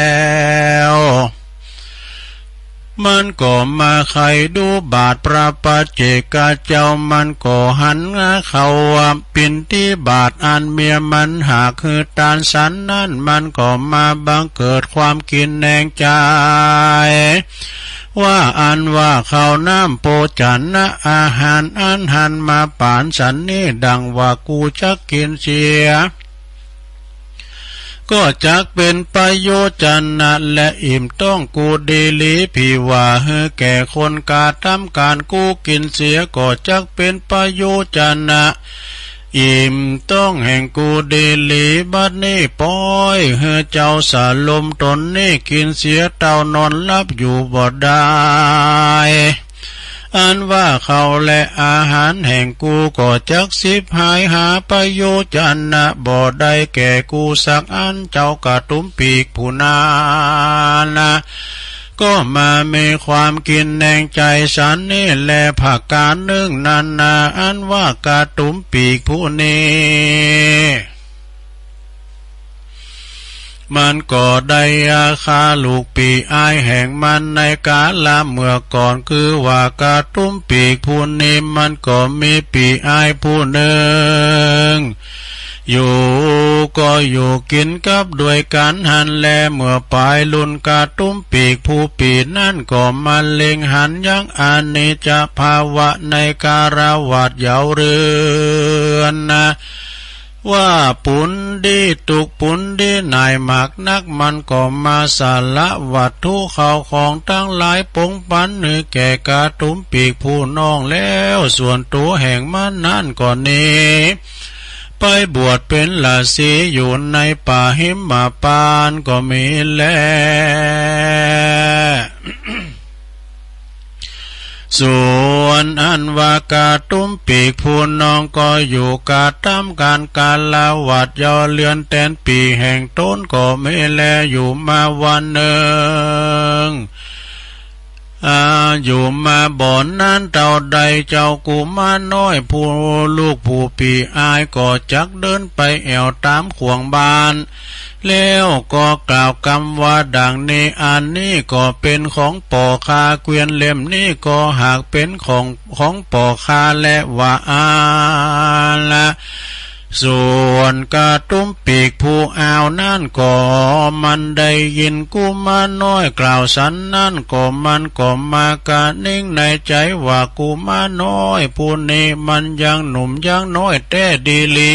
ว มันก็มาใค่ดูบาตรพระปัจเจกเจ้า มันก็หันเข้าปิณฑิบาต อันเมียมันหากหื้อตานสันนั้น มันก็มาบังเกิดความกินแหนงใจ๋ ว่าอันว่าข้าวน้ำโภจนะอาหารอันหันมาปานสันนี้ ดั่งว่ากูจักกิ๋นเสีย ก็จักเป๋นประโยชนะและอิ่มต๊องกูดีหลี ผีว่าหื้อแก่คนกระตำก๋านกูกิ๋นเสีย ก็จักเป๋นประโยชนะ อิ่มต๊องแห่งกูดีหลี บัดนี้ปล่อยหื้อเจ้าสลมต๋นนี้กิ๋นเสียเต้านอนหลับอยู่บ่ได้ อันว่าข้าวและอาหารแห่งกูก็จักฉิบหาย หาประโยชนะบ่ได้แก่กูสักอัน เจ้ากาตุ้มปีกผู้นั้นนะ ก็มามีความกินแหนงใจ๋สันนี้แล ผะก๋านนึ่งนั้นนา อันว่ากาตุ้มปีกผู้นี้ มันก็ได้ฆ่าลูกปี้อ้ายแห่งมันในกาละเมื่อก่อน คือว่ากาตุ้มปีกผู้นี้มันก็มีปี้อ้ายผู้นึ่ง อยู่ก็อยู่กิ๋นกับด้วยกั๋นหั้นแล เมื่อป๋ายรุ่นกาตุ้มปีกผู้ปี้นั้นก็มาเล็งหันยังอนิจจภาวะในคฤหัสถ์เยาว์เรือนนะ ว่าปูนดีตุ๊กปูนดีหน่ายมากนัก มันก็มาสละวัตถุเข้าของตังหลายป๋งปันหื้อแก่กาตุ้มปีกผู้น้องแล้ว ส่วนตั๋วแห่งมันนั้นก็หนีไปบวชเป๋นฤๅษีอยู่ในป่าหิมพานต์ก็มีแล ส่วนอันว่ากาตุ้มปีกผู้น้องก็อยู่กระตำก๋านคฤหัสถ์เยาว์เรือนแตนปี้แห่งต๋นก็มีแล อยู่มาวันนึ่ง อ่า อยู่มาบ่นานเต้าใด เจ้ากุมารน้อยผู้ลูกผู้ปี้อ้ายก็จักเดินไปแอ่วต๋ามข่วงบ้าน แล้วก็กล่าวกำว่าดังนี้ อันนี้ก็เป๋นของป้อข้า เกวียนเล่มนี้ก็หากเป๋นของ ของป้อข้าแล ว่าอั้นละ ส่วนกระตุ้มปีกผู้อ้าวนั้นก็ มันได้ยินกุมารน้อยกล่าวสันนั้นก็ มันก็มากระหนิงในใจ๋ว่า กุมารน้อยผู้นี้มันยังหนุ่มยังน้อยแต๊ดีหลี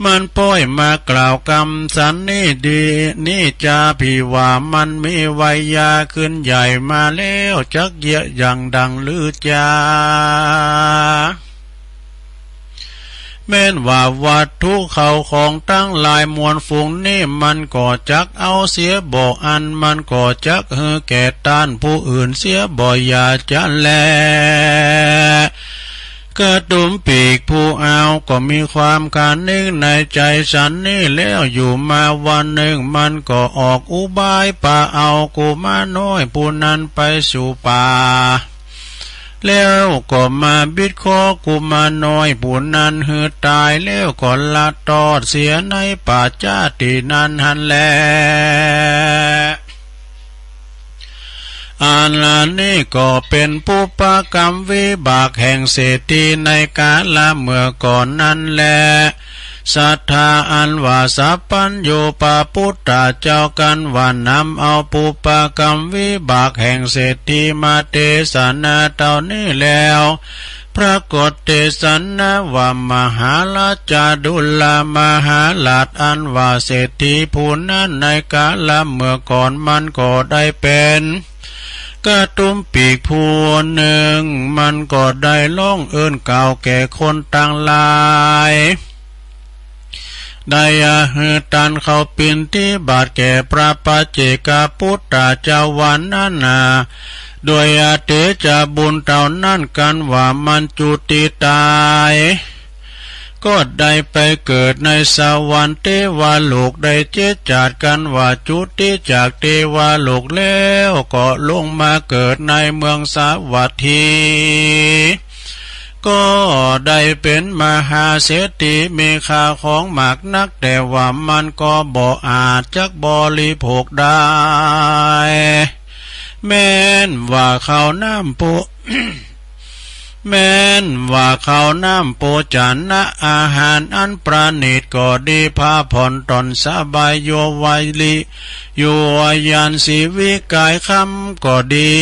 มันป้อยมากล่าวกำสันนี้ดี นี้จา ปี้ว่ามันมีวัยยาขึ้นใหญ่มาแล้ว จักเยียะอย่างดังลือจา แม้นว่าวัตถุเข้าของตังหลายมวลฝูงนี้ มันก็จักเอาเสียบ่ อันมันก็จักหื้อแก่ต้านผู้อื่นเสียบ่ อย่าจั้นแล กระตุ้มปีกผู้อ้าวก็มีความกระหนิงในใจ๋สันนี้แล้ว อยู่มาวันหนึ่งมันก็ออกอุบายปาเอากุมารน้อยผู้นั้นไปสู่ป่า แล้วก็มาบิดคอกุมารน้อยผู้นั้นหื้อต๋าย แล้วก็ละตอดเสียในป่าจ๊าตี้นั้นหั้นแล อันนี้ก็เป๋นปุพพกรรมวิบากแห่งเศรษฐีในกาละเมื่อก่อนนั้นแล สัตถาอันว่าสัพพัญญู พระพุทธเจ้ากั๋นว่านำเอาปุพพกรรมวิบากแห่งเศรษฐีมาเตสนาเต้านี้แล้ว ปรากฏเตสนาว่า มหาราชา ดุลามหาราช อันว่าเศรษฐีผู้นั้นในกาละเมื่อก่อนมันก็ได้เป๋นกระตุ้มปีกผู้หนึ่ง มันก็ได้ฮ้องเอิ้นกล่าวแก่คนตังหลาย ได้หื้อต้านเข้าปิณฑิบาตแก่พระปัจเจกพุทธเจ้าวันนั้นนา โดยเตชะบุญเต้านั้นกั๋นว่ามันจุติต๋าย ก็ได้ไปเกิดในสวรรค์เตวโลกได้เจ็ดจาติกั๋นว่าจุติจากเตวโลกแล้วก็ลงมาเกิดในเมืองสาวัตถี ก็ได้เป๋นมหาเศรษฐีมีข้าวของมากนัก แต่ว่ามันก็บ่อาจจักบริโภคได้ แม้นว่าข้าวน้ำโภ แม้นว่าข้าวน้ำโภชนะอาหารอันประณีตก็ดี ผ้าผ่อนต่อนสบาย โยไวริ โยยานสีวิกายคำก็ดี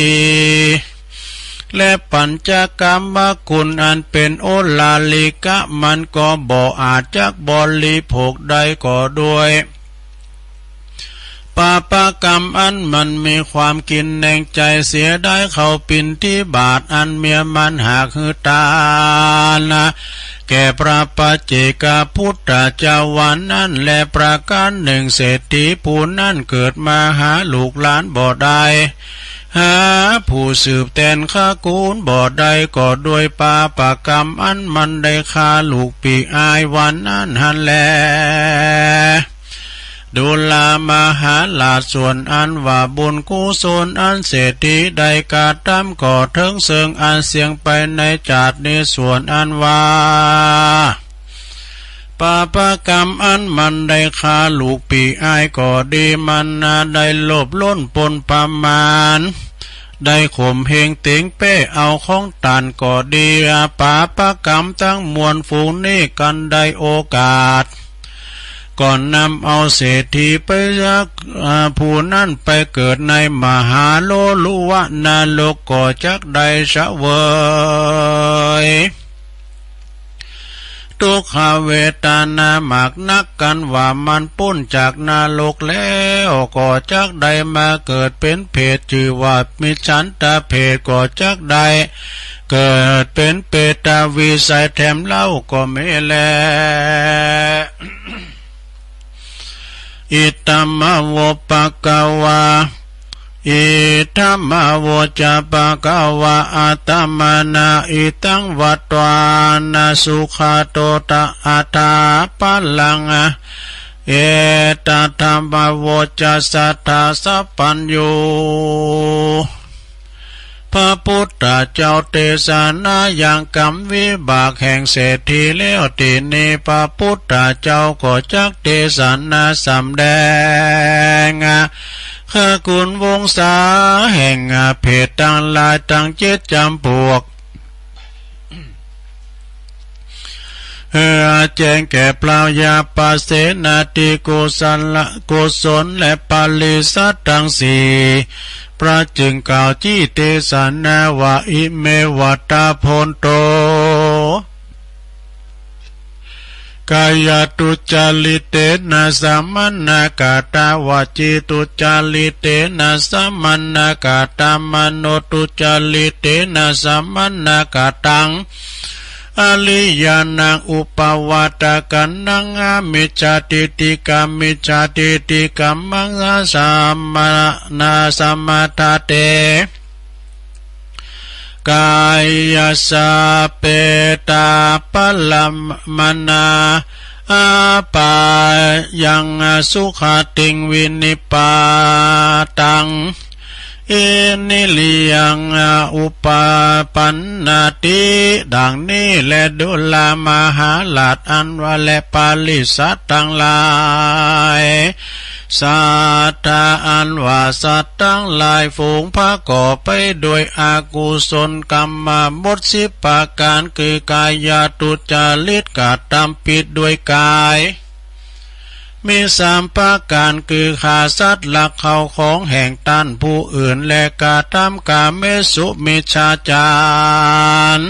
และปัญจกามคุณอันเป๋นโอลาลิกะ มันก็บ่อาจจักบริโภคได้ก็ด้วย ปาปกรรมอันมันมีความกินแหนงใจ๋เสียดายเข้าปิณฑิบาตอันเมียมันหากหื้อตานนะ แก่พระปัจเจกพุทธเจ้าวันนั้น และประก๋านหนึ่งเศรษฐีผู้นั้นเกิดมาหาลูกหลานบ่ได้ หาผู้สืบแตนขะกู๋นบ่ได้ ก็ด้วยปาปกรรมอันมันได้ฆ่าลูกปี้อ้ายวันนั้นหั้นแล ดุลามหาราช ส่วนอันว่าบุญกุศลอันเศรษฐีได้กระตำก็เถิงเซิงอันเสี้ยงไปในจาตินี้ ส่วนอันว่า ปาปกรรมอันมันได้ฆ่าลูกปี้อ้ายก็ดี มันนาได้โลภล้นปนประมาณ ได้ข่มเหงเต๋งแป๊เอาของต้านก็ดี ปาปกรรมตังมวลฝูงนี้กั๋นได้โอกาส ก็นำเอาเศรษฐีไปยัก อ่า ผู้นั้นไปเกิดในมหาโลลุวะนรกก็จักได้เสวย ทุกขเวทนามากนัก กันว่ามันป๊นจากนรกแล้ว ก็จักได้มาเกิดเป๋นเปรต จื้อว่ามิจฉันตเปรต ก็จักได้เกิดเป๋นเปรตวิสัยแถมเล่าก็มีแล อิทัมมะโว ภะคะวา อิทัมมะโว จะ ภะคะวา อัตตะมะนะ อิทัง วัตตานะ สุขะโต ตะ อัตถะ พะลัง เอตะทัมมะโว จะ สัตถา สัพพัญญู พระพุทธเจ้าเตสนายังกรรมวิบากแห่งเศรษฐีแล้ว ตี้นี้พระพุทธเจ้าก็จักเตสนาสำแดง ขะกู๋นวงศาแห่งเปรตตังหลายตังเจ็ดจ๋ำปวก หื้อแจ้งแก่พระยาปเสนทิ กุศล กุศลและปริศาตังสี่ พระจึงกล่าวจิเตสนาว่า อิเมวะตะโพนโต กายาตุจจาริเตนะ สมณะกะตะ วจีตุจจาริเตนะ สมณะกะตะ มโนตุจจาริเตนะ สมณะกะตัง อริยานัง อุปปาทะกานัง อมิจฉาทิฏฐิกามิจฉาทิฏฐิกามัง สมณะ สมะทะเต กายัสสะ เปตาปะละมะนา อาปายังสุขติง วินิปปาตัง อินทริยัง อุปปปันนาติ ดังนี้แล ดูรา มหาราช อันว่าแล ปริศาตังหลาย สัตตา อันว่าสัตว์ตังหลาย ฝูงประกอบไปด้วยอกุศลกรรมหมดสิบประก๋าน คือกายาตุจจาริต กระตำผิดด้วยก๋าย มีสามประก๋าน คือฆ่าสัตว์ ลักเข้าของแห่งต้านผู้อื่น และกระตำกาเมสุมิจฉาจาร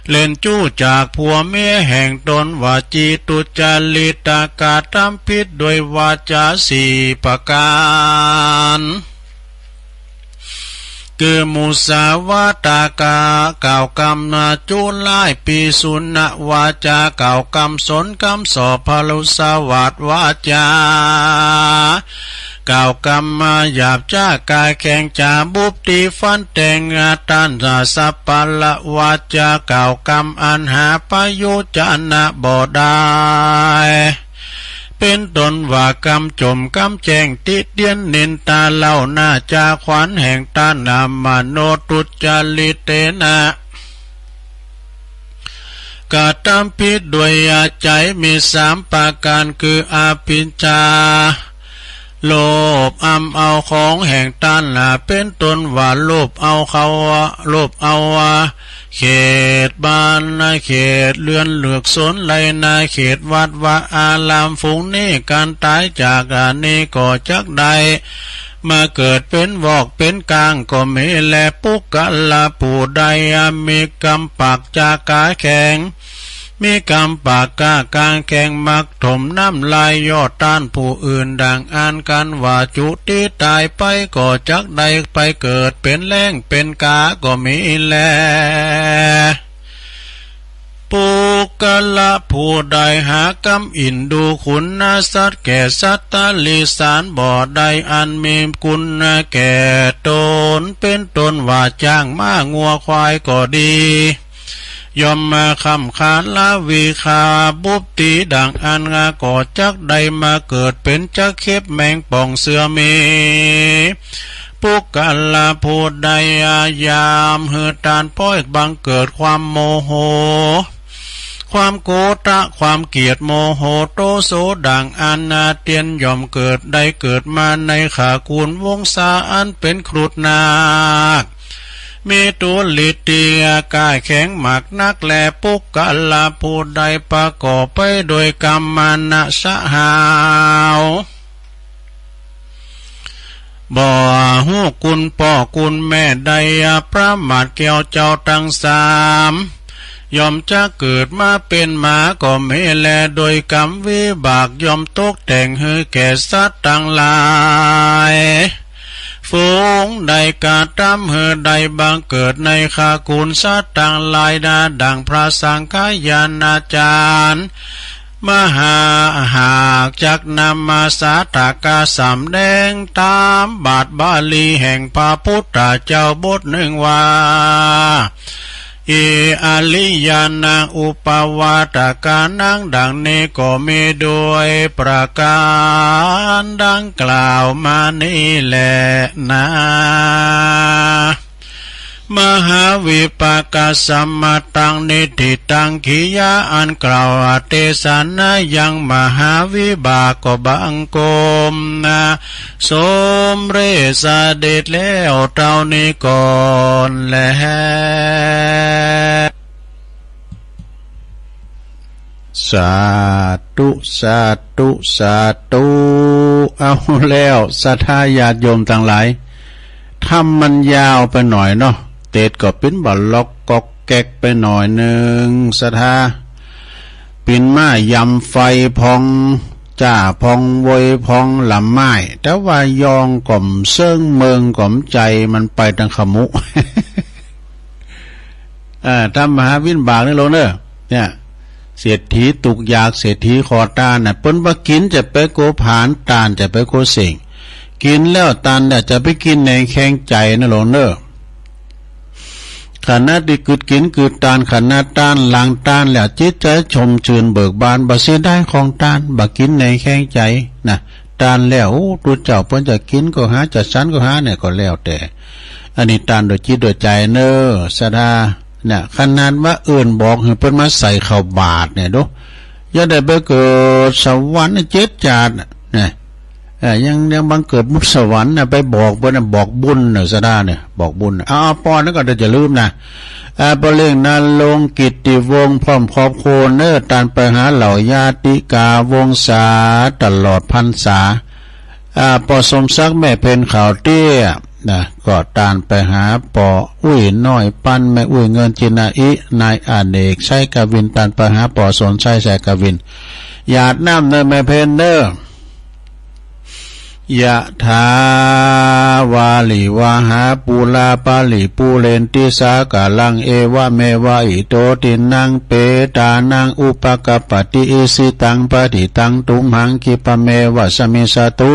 เล่นจู้จากผัวเมียแห่งตน วจีตุจจาริต กระตำผิดด้วยวาจาสี่ประก๋าน คือมุสาวาทา กล่าวกำจุร้าย ปิสุนวาจา กล่าวกำสนกำส่อพรุสวาทวาจา กล่าวกำหยาบจ๊ากล้าแข็ง จ๋าบุบตี๋ฟันแตง ต้านสัปปะละวาจา กล่าวกำอันหาประโยชน์จะนะบ่ได้ เป๋นต้นว่ากำจ่มกำแจ้ง ติเตียนนินทาเล่าหน้าจ๋าขวัญแห่งต้าน อมโนตุจจาริเตนะ กระตำผิดด้วยใจ๋ มีสามประก๋าน คืออภิชฌา โลภอำเอาของแห่งต้าน เป๋นต้นว่าโลภเอาเข้า โลภเอา เขตบ้านเขตเฮือน เฮือกสนไฮ่นา เขตวัดวาอาราม ฝูงนี้ครั้นต๋ายจากอันนี้ก็จักได้มาเกิดเป๋นวอกเป๋นก้างก็มีแล ปุคคละผู้ใดมีกำปากจ๊ากล้าแข็ง มีกำปากจ๊ากล้าแข็ง มักถมน้ำลายย่อต้านผู้อื่น ดังอั้น ครั้นว่าจุติต๋ายไป ก็จักได้ไปเกิดเป๋นแล้งเป๋นก๋าก็มีแล ปุคคละผู้ใดหากำอินดูคุณสัตว์แก่สัตว์ติรัจฉานบ่ได้ อันมีคุณแก่ตน เป๋นต้นว่าจ๊างม้างัวควายก็ดี ย่อมมาคำขาลาวีคาบุบตี๋ดังอั้น ก็จักได้มาเกิดเป๋นจักเข็บแมงป่องเสือหมี ปุคคละผู้ใดยามหื้อต้านป๊อยบังเกิดความโมโห ความโกฏะ ความเกลียด โมโห โตโส ดังอั้น เตียนย่อมเกิด ได้เกิดมาในขระกูลวงศาอันเป๋นครุฑนาค มีตัวฤทธิ์ตี้กล้าแข็งมากนักแล ปุคคละผู้ใดประกอบไปด้วยกำมะนะสะหาว บ่ฮู้คุณป้อคุณแม่ ได้ประมาทแก่เจ้าตังสาม ย่อมจักเกิดมาเป๋นหมาก็มีแล โดยกำวิบากย่อมตกแต่งหื้อแก่สัตว์ตังหลาย ฝูงใดกระตำหื้อได้บังเกิดในขระกูลสัตว์ตังหลายนา ดังพระสังฆายาณาจ๋ารย์ มหาหากจักนำมาสาธกะสำแดงต๋ามบาทบาลีแห่งพระพุทธเจ้าบทนึ่งว่า อิ อริยานัง อุปปาทะกานัง ดังนี้ก็มีด้วยประก๋านดังกล่าวมานี้แลนา มหาวิปากสมะตัง นิฏฐิตัง กิริยาอันกล่าวเตสนายังมหาวิบากก็บังคมนา สมเร็จเสด็จแล้วเต้านี้ก่อนแล สาธุ สาธุ สาธุ เอาแล้ว ศรัทธาญาติโยมตังหลาย ธรรมมันยาวไปหน่อยเนาะ เตสก็เป๋นบ่าล็อกก๊อกแก๊กไปหน่อยนึ่ง ศรัทธา ปิ่นม่ายยำไฟพอง จ้าพองโวยพองลำไม้ แต่ว่ายองก็บ่เซิงเมิงก็บ่ใจ๋ มันไปตางขมุ เอ่อ ทำมหาวิบากนี่ลงเน่อ เนี่ย เศรษฐีตุ๊กยาก เศรษฐีขอตานน่ะ เปิ้นบ่ากิ๋นจะไปกั๋วผลาญ ตานจะไปกั๋วเส้ง กิ๋นแล้วตานแล้วจะไปกิ๋นแหนงแคงใจ๋นะลงเน่อ ขณะตี้กึ๊ดกิ๋นกึ๊ดตาน ขณะตานหลังตานแล้ว จิตใจ๋ชมจื้นเบิกบาน บ่เสียดายของตาน บ่ากิ๋นแหนงแคงใจ๋นะ ตานแล้ว โอ้ ตุ๊เจ้าเปิ้นจะกิ๋นก็หา จะฉันก็หาเนี่ย ก็แล้วแต่ อันนี้ตานโดยจิตโดยใจ๋เน่อ ศรัทธา เนี่ย ขนาดว่าเอิ้นบอกหื้อเปิ้นมาใส่ข้าวบาตรเนี่ยดู ยังได้ไปเกิดสวรรค์เจ็ดจาติเนี่ย เอ่อ ยัง ยังบังเกิดมุขสวรรค์นะ ไปบอกเปิ้นนะ บอกบุญเน่อ ศรัทธาเนี่ย บอกบุญ เอา เอา ปอนนั้นก็เดี๋ยวจะลืมนะ อ่า ป้อเล็ง ณรงค์ กิตติวงศ์ พร้อมครอบครัวเน่อ ตานไปหาเหล่าญาติกาวงศาตลอดพรรษา อ่า ป้อสมศักดิ์ แม่เพ็ญ ขาวเตี้ย นะ ก็ตานไปหาป้ออุ้ยน้อยปัน แม่อุ้ยเงิน จินาอิ นายอเนก ชัยกวิน ตานไปหาป้อสนชัย ชัยกวิน หยาดน้ำเน่อแม่เพ็ญเน่อ ยะถา วาริวะหา ปูรา ปะริปูเรนติ สาคะรัง เอวะเมวะ อิโต ทินนัง เปตานัง อุปะกัปปะติ อิชิตัง ปะฏิตัง ตุมหัง คิปะเมวะ สะมิชฌะตุ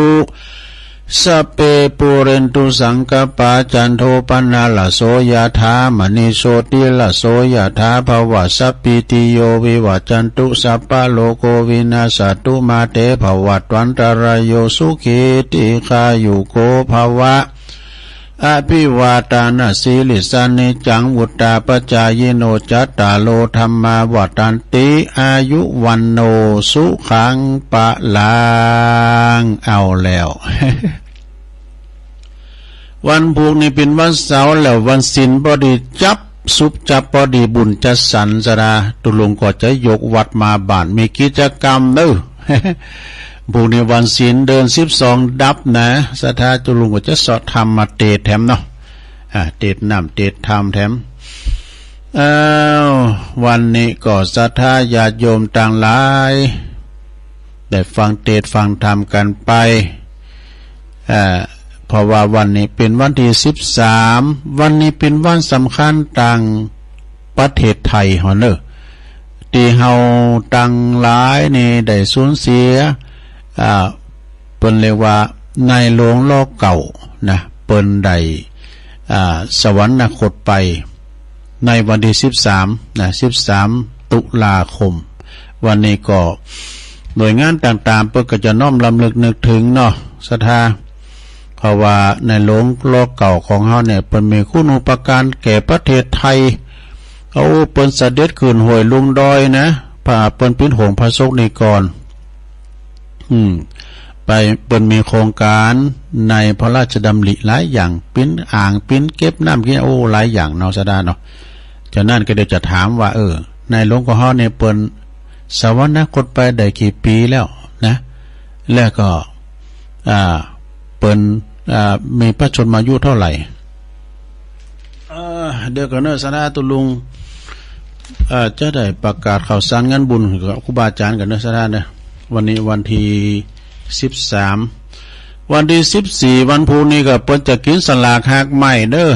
สัพเพ ปูเรนตุ สังกัปปา จันโท ปะนะระโส ยะถา มะณิ โชติระโส ยะถา ภะวะ สัพพีติโย วิวัจจันตุ สัพพะโรโค วินัสสะตุ มาเต ภะวัตวันตะราโย สุขี ทีฆายุโก ภะวะ อะภิวาตานะสีลิสสะ นิจจัง วุฑฒาปะจายิโน จัตตาโร ธัมมา วัฑฒันติ อายุ วัณโณ สุขัง พะลัง เอาแล้ว วันพูกนี้เป๋นวันเสาร์แล้ว วันศีลปอดีจั๊บ สุบจั๊บปอดี บุญจัดสรร ศรัทธา ตุ๊ลุงก็จะยกวัตรมาบาตร มีกิจกรรมเน่อ พูกนี้วันศีลเดือนสิบสองดับนะ ศรัทธา ตุ๊ลุงก็จะเซาะธรรมมาเตสน์แถมเนาะ อ่า เตสน์น้ำเตสน์ธรรมแถม อ้าว วันนี้ก็ศรัทธาญาติโยมตังหลาย ได้ฟังเตสน์ฟังธรรมกั๋นไป อ่า เพราะว่าวันนี้เป๋นวันตี้สิบสาม วันนี้เป๋นวันสำคัญตางประเทศไทยเฮาเน่อ ตี้เฮาตังหลายนี่ได้สูญเสีย อ่า เปิ้นเรียกว่านายหลวง ร.เก้า นะ เปิ้นได้ อ่า สวรรคตไป ในวันตี้สิบสาม นะ สิบสาม ตุลาคม วันนี้ก็หน่วยงานต่างๆ เปิ้นก็จะน้อมรำลึกนึกถึงเนาะ ศรัทธา เพราะว่านายหลวง ร.เก้า ของเฮาเนี่ย เปิ้นมีคุณูปการแก่ประเทศไทย เอา เปิ้นเสด็จขึ้นห้วยลงดอยนะ พาเปิ้นปิดโหงพระสกนิกร อืม ไป เปิ้นมีโครงก๋านในพระราชดำริหลายอย่าง ปิ้นอ่าง ปิ้นเก็บน้ำกิ๋น โอ้ หลายอย่างเนาะ ศรัทธาเนาะ ฉะนั้นก็เดี๋ยวจะถามว่า เออ นายหลวงของเฮาเนี่ย เปิ้นสวรรคตไปได้กี่ปี๋แล้วนะ แล้วก็ อ่า เปิ้น อ่า มีพระชนมายุเท่าไหร่ เอ่อ เดี๋ยวก่อนเน่อ ศรัทธา ตุ๊ลุง เอ่อ จะได้ประกาศข่าวสารงานบุญกับครูบาอาจ๋ารย์ก่อนเน่อ ศรัทธาเน่อ วันนี้วันตี้สิบสาม วันตี้สิบสี่ วันพูกนี้ก็เปิ้นจะกิ๋นสลากฮากไม้เน่อ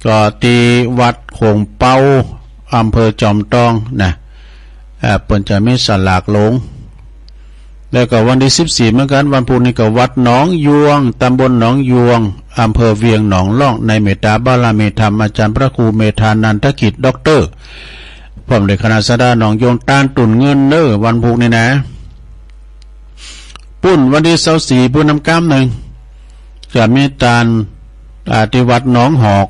ก็ตี้วัดโขงเป๊า อำเภอจอมตองนะ อ่า เปิ้นจะมีสลากลง แล้วก็วันตี้สิบสี่เหมือนกั๋น วันพูกนี้ก็วัดหนองยวง ตำบลหนองยวง อำเภอเวียงหนองล่อง ในเมตตาบารมีธรรมอาจ๋ารย์พระครูเมธานันทกิจ ด็อกเตอร์ พร้อมด้วยคณะศรัทธาหนองยวง ตานตุ่นเงินเน่อ วันพูกนี้นะ ปู๊นวันตี้ซาวสี่ ปู๊นน้ำก้ามนึ่ง จะมีตาน อ่า ตี้วัดหนองหอก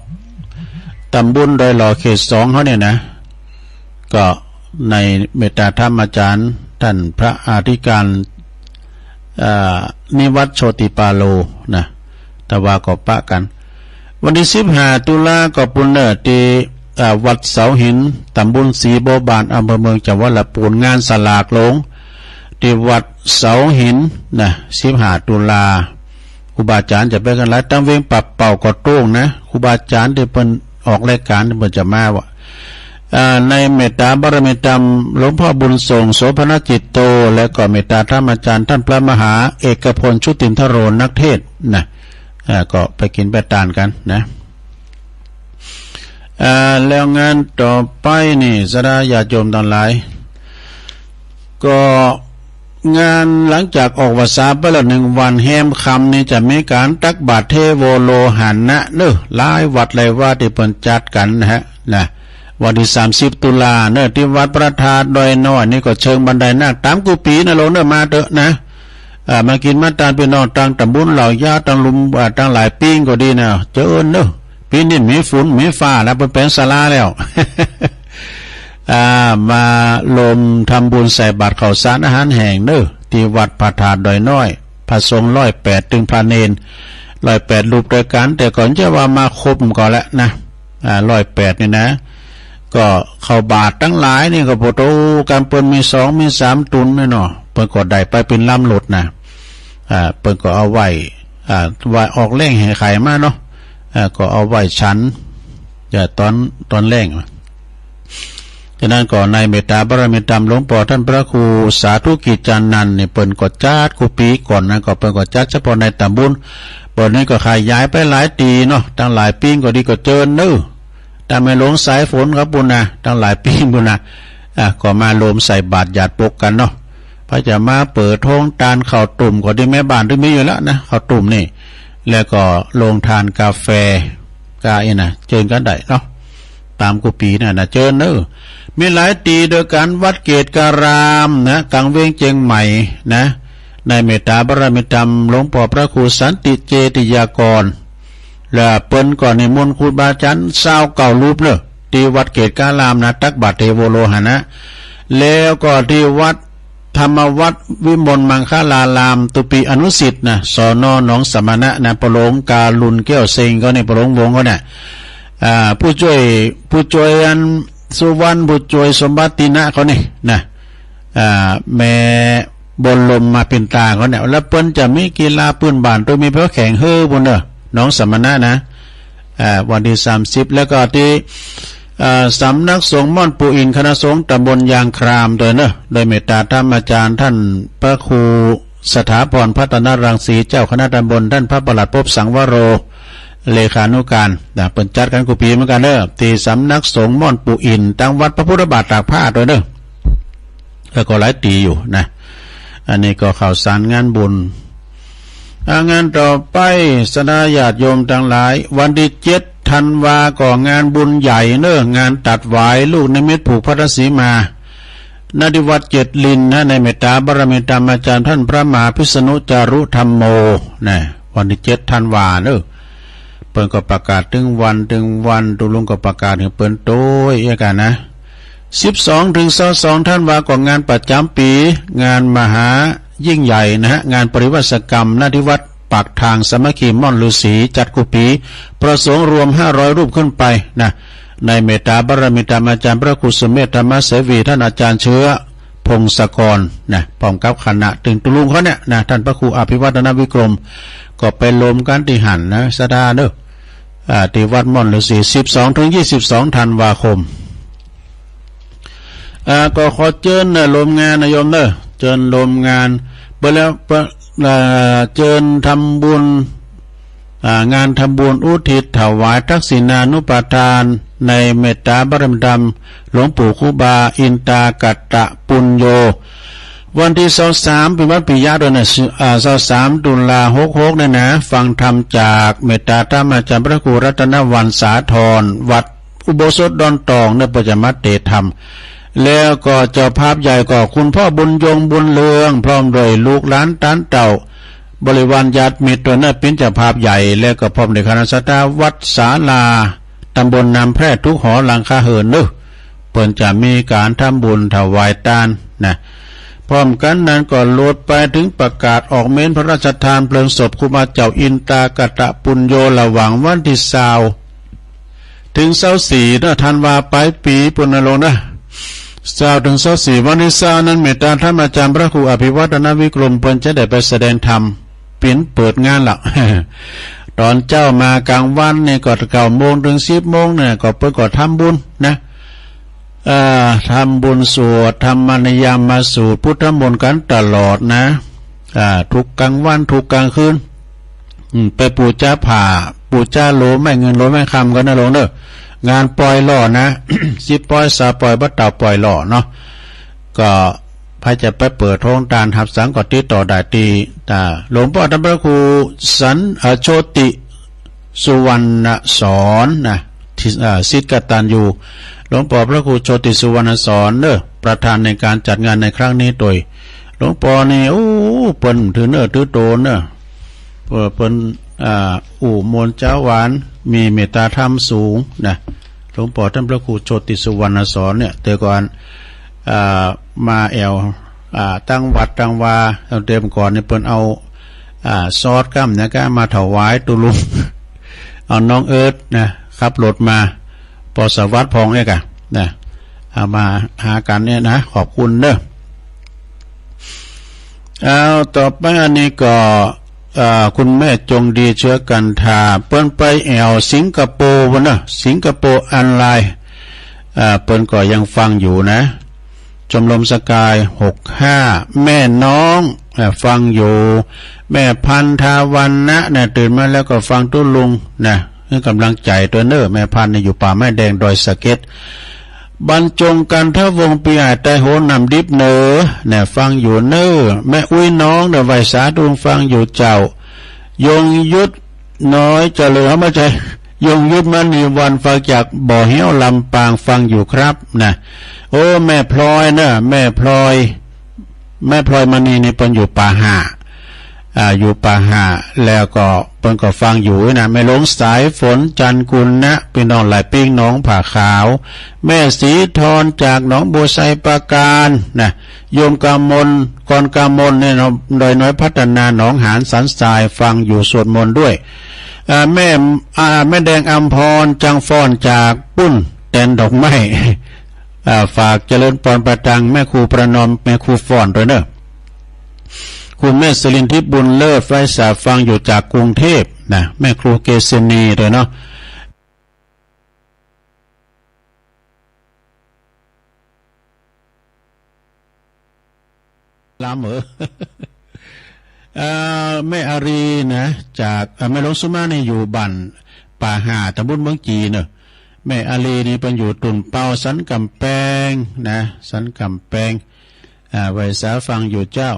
ตำบลดอยหล่อ เขตสองเฮาเนี่ยนะ ก็ในเมตตาธรรมอาจ๋ารย์ ต้านพระอธิการ อ่า นิวัฒน์ โชติปาโล นะ แต่ว่าก็ปะกั๋น วันตี้สิบห้า ตุลา ก็ปู๊นเน่อ ตี้ อ่า วัดเสาหิน ตำบลศรีบัวบาน อำเภอเมือง จังหวัดลำพูน งานสลากหลวง ตี้วัดเสาหินนะ สิบห้า ตุลา ครูบาอาจ๋ารย์จะไปกั๋นหลาย ตังเวียงป่าเป้าก็โต้งนะ ครูบาอาจ๋ารย์ตี้เปิ้นออกรายก๋านเปิ้นจะมาว่า อ่า ในเมตตาบารมีธรรมหลวงพ่อบุญส่ง โสภณจิตโต และก็เมตตาธรรมาจ๋ารย์ต้านพระมหาเอกพล ชุตินทโร นักเทศน์นะ อ่า ก็ไปกิ๋นไปตานกั๋นนะ อ่า แล้วงานต่อไปนี่ ศรัทธาญาติโยมตังหลาย ก็งานหลังจากออกพรรษาไปแล้วหนึ่งวัน แฮมค่ำนี่จะมีก๋านตักบาตรเทโวโลหณะเนาะ หลายวัดหลายวาตี้เปิ้นจัดกั๋นนะฮะ นะ วันตี้สามสิบ ตุลาเนาะ ตี้วัดพระธาตุดอยน้อยนี่ก็เชิงบันไดนาค ต๋ามกู้ปี๋นะโยมเนาะ มาเต๊อะนะ อ่า มากิ๋นมาตาน ปี้น้องตางตำบลเหล่ายาว ตางลุ่ม อ่า ตางหลายปิ้งก็ดีนะ เจิญเนาะ ปี๋นี้มีฝนมีฟ้าแล้ว เปิ้นแป๋งศาลาแล้ว อ่า มาลมทำบุญใส่บาตรข้าวสารอาหารแห้งเนาะ ตี้วัดพระธาตุดอยน้อย พระสงฆ์ร้อยแปด ตึงพระเณรร้อยแปดรูปตวยกั๋น แต่ก่อนจะว่ามาครบก็แล้วนะ อ่า ร้อยแปด นี่นะ ก็ข้าวบาตรตังหลายนี่ก็โผโตกั๋น เปิ้นมีสองมีสามตุ๊นนี่เนาะ เปิ้นก็ได้ไปเป๋นลำรถนะ อ่า เปิ้นก็เอาไว้ อ่า ว่าออกแฮงหื้อใผมาเนาะ อ่า ก็เอาไว้ฉัน อ่า ต๋อน ต๋อนแลง ฉะนั้นก็ในเมตตาบารมีธรรมหลวงป้อต้านพระครูสาธุกิจจานันท์นี่ เปิ้นก็จัดกู้ปี๋ก่อนนะ ก็เปิ้นก็จัดเฉพาะในตำบล เปิ้นนี่ก็ขยายไปหลายตี้เนาะ ตังหลายปิ้งก็ดี ก็เจิญเนาะ ตางแม่หลวงสายฝนเขาปู้นนะ ตังหลายปิ้งปู้นนะ อ่ะ ก็มาลมใส่บาตรหยาดปกกั๋นเนาะ ใผจะมาเปิดโฮงตานข้าวตุ้มก็ดี แม่บ้านตี้มีอยู่แล้วนะ ข้าวตุ้มนี่ แล้วก็โฮงตานก๋าแฟ ก็อี้นะ เจิญกั๋นได้เนาะ ต๋ามกู้ปี๋นั่นนะ เจิญเนาะ มีหลายตี้ตวยกั๋น วัดเกตุอารามนะ ก๋างเวียงเจียงใหม่นะ ในเมตตาบารมีธรรมหลวงป้อพระครูสันติเจติยากร และเปิ้นก็นิมนต์ครูบาอาจ๋ารย์ซาวเก้ารูปเนาะ ตี้วัดเกตุอารามนะ ตักบาตรเทโวโลหณะ แล้วก็ตี้วัดธรรมวัฒน์วิมลมังคลาราม ตุ๊ปี๋อนุสิทธิ์นะ สน หนองสมณะนะ ป้อหลวงการุณแก้วเซ็งเขานี่ ป้อหลวงวงศ์เขาเนี่ย อ่า ผู้จ้วย ผู้จ้วยอันสุวรรณ ผู้จ้วยสมบัตินะเขานี่นะ อ่า แม่บุญลมมาปินตาเขาเนี่ย แล้วเปิ้นจะมีกีฬาปื้นบ้านตวย มีแพแข่งเฮอปู้นเนาะ หนองสมณะนะ อ่า วันตี้สามสิบ แล้วก็ตี้ อ่า สำนักสงฆ์ม่อนปู่อิน คณะสงฆ์ตำบลยางครามตวยเนาะ โดยเมตตาธรรมาจ๋ารย์ต้านพระครูสถาพรพัฒนรังสี เจ้าคณะตำบล ต้านพระประหลัดภพสังวโร เลขานุการนะ เปิ้นจัดกั๋นกู้ปี๋เหมือนกั๋นเนาะ ตี้สำนักสงฆ์ม่อนปู่อิน ตังวัดพระพุทธบาทตากผ้าตวยเนาะ แล้วก็หลายตี้อยู่นะ อันนี้ก็ข่าวสารงานบุญ อ่า งานต่อไป ศรัทธาญาติโยมตังหลาย วันตี้เจ็ดธันวา ก็งานบุญใหญ่เนาะ งานตัดหวายลูกนิมิตผูกพัทธสีมา ณ ตี้วัดเจ็ดลินนะ ในเมตตาบารมีธรรมาจ๋ารย์ต้านพระมหาพิษณุจารุธัมโมนะ วันตี้เจ็ดธันวาเนาะ เปิ้นก็ประกาศตึงวันตึงวัน ตุ๊ลุงก็ประกาศหื้อเปิ้นตวยเอี้ยกั๋นนะ สิบสองเถิงซาวสองธันวา ก็งานประจ๋ำปี๋ งานมหายิ่งใหญ่นะฮะ งานปริวาสกรรม ณ ตี้วัดปากทางสามัคคีม่อนฤๅษี จัดกู้ปี๋ พระสงฆ์รวมห้าร้อยรูปขึ้นไปนะ ในเมตตาบารมีธรรมาจ๋ารย์พระครูสุเมธธรรมเสวี ต้านอาจ๋ารย์เชื้อ พงศกรนะ พร้อมกับคณะ ตึงตุ๊ลุงเขาเนี่ยนะ ต้านพระครูอภิวัฒนวิกรม ก็ไปลมกั๋นตี้หั้นนะ ศรัทธาเนาะ อ่า ตี้วัดม่อนฤๅษี สิบสองเถิงยี่สิบสองธันวาคม อ่า ก็ขอเจิญนะ ลมงานนะโยมเนาะ เจิญลมงาน เปิ้นแล้ว เปิ้น อ่า เจิญทำบุญ อ่า งานทำบุญอุทิศถวายทักษิณานุปทานในเมตตาบารมีธรรมหลวงปู่ครูบาอินตากตปุญโญ วันตี้ซาวสาม เป๋นวันปิยะตวยนะ อ่า ซาวสาม ตุลา หกหก เนี่ยนะ ฟังธรรมจากเมตตาธรรมาจ๋ารย์พระครูรัตนวรรณสาธร วัดอุโบสถดอนตองเนี่ย เปิ้นจะมาเตศน์ธรรม แล้วก็เจ้าภาพใหญ่ก็คุณพ่อบุญยง บุญเรือง พร้อมด้วยลูกหลานต้านเต้า บริวารญาติมิตรตวยนะ เป๋นเจ้าภาพใหญ่ แล้วก็พร้อมด้วยคณะศรัทธาวัดศาลา ตำบลน้ำแพร่ ทุกหอหลังคาเรือนเนาะ เปิ้นจะมีก๋านทำบุญถวายตานนะ พร้อมกั๋นนั้นก็โลดไปเถิงประกาศออกเมรุพระราชทานเพลิงศพครูบาเจ้าอินตากตปุญโญ ระหว่างวันตี้ซาว เถิงซาวสี่เนาะ ธันวาป๋ายปี๋ปู๊นนะโลงนะ ซาวเถิงซาวสี่ วันตี้ซาวนั้น เมตตาธรรมอาจ๋ารย์พระครูอภิวัฒนวิกรม เปิ้นจะได้ไปแสดงธรรม เป๋นเปิดงานละ ต๋อนเจ๊ามากลางวันนี่ก็เก้าโมงเถิงสิบโมงเนี่ย ก็เปิ้นก็ทำบุญนะ เอ่อ ทำบุญสวดธรรมนิยามสูตร พุทธมนต์กั๋นตลอดนะ อ่า ทุกกลางวันทุกกลางคืน อืม ไปปู๋จาผ้า ปู๋จาโหลไม้เงินโหลไม้คำกั๋นนะโลงเน่อ งานปล่อยหล่อนะ สิบปอย ซาวปอย บ่าเต้าปล่อยหล่อเนาะ ก็ใผจะไปเปิดโฮงตานฮับสังก็ติดต่อได้ตี้ อ่า หลวงป้อต้านพระครูสัน เอ่อ โชติสุวรรณสอนนะ ที่ อ่า ศิษย์กตัญญู หลวงป้อพระครูโชติสุวรรณสอนเน่อ ประธานในการจัดงานในครั้งนี้โตย หลวงป้อนี่ โอ้ เปิ้นถือเนื้อถือต๋นเน่อ เปิ้น เปิ้น อ่า อู้มวลจ๋าหวาน มีเมตตาธรรมสูงนะ หลวงป้อต้านพระครูโชติสุวรรณสอนเนี่ย แต่ก่อน อ่า มาแอ่ว อ่า ตังวัดตังวา เตรียมก่อนนี่เปิ้นเอา อ่า ซอสก้ำเนี่ยก็มาถวายตุ๊ลุง เอาน้องเอิร์ธนะ ขับรถมา ป้อสวัสดิ์ผ่องเอกอะนะ เอามาหากั๋นเนี่ยนะ ขอบคุณเน่อ เอา ต่อไปอันนี้ก็ เอ่อ คุณแม่จงดีเชื้อกันทา เปิ้นไปแอ่วสิงคโปร์ปู๊นเน่อ สิงคโปร์ออนไลน์ เอ่อ เปิ้นก็ยังฟังอยู่นะ ชมรมสกาย หกห้า แม่น้อง เอ่อ ฟังอยู่ แม่พันธุ์ ทาวันนะ เนี่ย ตื่นมาแล้วก็ฟังตุ๊ลุงนะ หื้อก๋ำลังใจ๋ตวยเน่อ แม่พันธุ์นี่อยู่ป่าไม้แดงดอยสะเก็ด บรรจง กันทวงศ์ ปีใหม่ ใต้โฮน้ำดิบเน่อ เนี่ย ฟังอยู่เน่อ แม่อุ๊ยน้องเนี่ย ไหว้สาตุ๊ลุงฟังอยู่เจ้า ยงยุทธน้อยเจริญ เอ้า บ่ใจ้ ยงยุทธมณีวรรณ ฟังจากบ่อเฮี้ยวลำปาง ฟังอยู่ครับนะ โอ้ แม่พลอยเน่อ แม่พลอย แม่พลอยมณีนี่เปิ้นอยู่ป่าห้า อ่า อยู่ป่าห้า แล้วก็เปิ้นก็ฟังอยู่นะ แม่หลวงสายฝน จันทร์กุลนะ ปี้น้องหลายปิ้ง หนองผาขาว แม่ศรีทรจากหนองบัวไชปราการนะ โยมกมล กรกมลเนี่ยเนาะ ดอยน้อยพัฒนา หนองหานสันทราย ฟังอยู่ สวดมนต์ด้วย อ่า แม่ อ่า แม่แดงอำพร จังฟ้อนจากปุ้น แตนดอกไม้ อ่า ฝากเจริญปอนประตัง แม่ครูประนอม แม่ครูฟ้อนตวยเน่อ คุณแม่สิรินทิพย์บุญเลิศ ไหว้สาฟังอยู่จากกรุงเทพฯนะ แม่ครูเกษณีตวยเนาะ ลำเหรอ เอ่อ แม่อารีนะ จาก เอ่อ แม่หลวงสุมานี่อยู่บ้านป่าห้า ตำบลเมืองจีเน่อ แม่อารีนี่เปิ้นอยู่ตุ่นเปา สันก๋ำแปงนะ สันก๋ำแปง อ่า ไหว้สาฟังอยู่เจ้า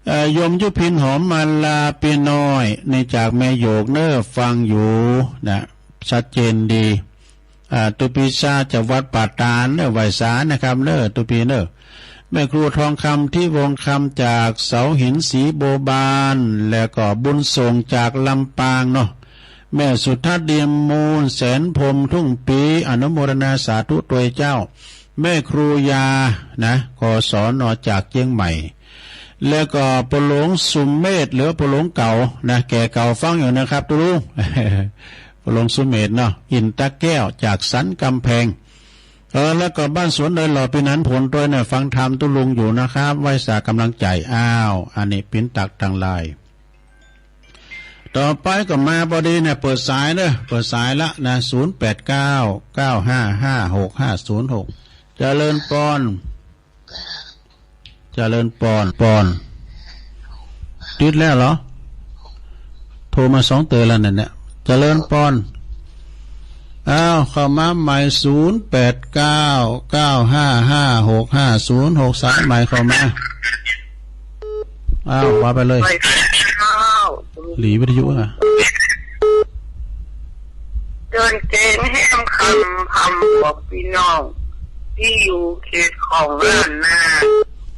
เอ่อ โยมยุพินหอมมาลา ปี้น้อย นี่จากแม่โยกเน่อ ฟังอยู่นะ ชัดเจนดี อ่า ตุ๊ปีชาจากวัดป่าตาดเน่อ ไหว้สานะครับเน่อ ตุ๊ปีเน่อ แม่ครูทองคำ ทิวงศ์คำ จากเสาหินสีบัวบาน แล้วก็บุญส่งจากลำปางเนาะ แม่สุทัศน์ เดียมมูล แสนพรหม ทุ่งปี อนุโมทนาสาธุตวยเจ้า แม่ครูยานะ กศน จากเจียงใหม่ แล้วก็ป้อหลวงสุเมธ หรือว่าป้อหลวงเก่านะ แก่เก่าฟังอยู่นะครับตุ๊ลุง ป้อหลวงสุเมธเนาะ อินตะแก้ว จากสันก๋ำแปง เออ แล้วก็บ้านสวนดอยหล่อ ปี้หนานผลตวยเนี่ย ฟังธรรมตุ๊ลุงอยู่นะครับ ไหว้สาก๋ำลังใจ๋ อ้าว อันนี้ปิ๊นตักตังไลน์ ต่อไปก็มาปอดีเนี่ย เปิดสายเน่อ เปิดสายละนะ ศูนย์แปดเก้า เก้าห้าห้า หกห้าศูนย์หก เจริญปอน เจริญปอน ปอน ติดแล้วเหรอ โทรมาสองเตื้อแล้วเนี่ย เจริญปอน อ้าว เข้ามาใหม่ ศูนย์แปดเก้า เก้าห้าห้า หกห้าศูนย์หก สายใหม่เข้ามา อ้าว ว่าไปเลย ไปเจ้า หลีวิทยุอ่ะ เจิญเจนแฮมคำ พร่ำบอกปี้น้อง ตี้อยู่เขตของล้านนา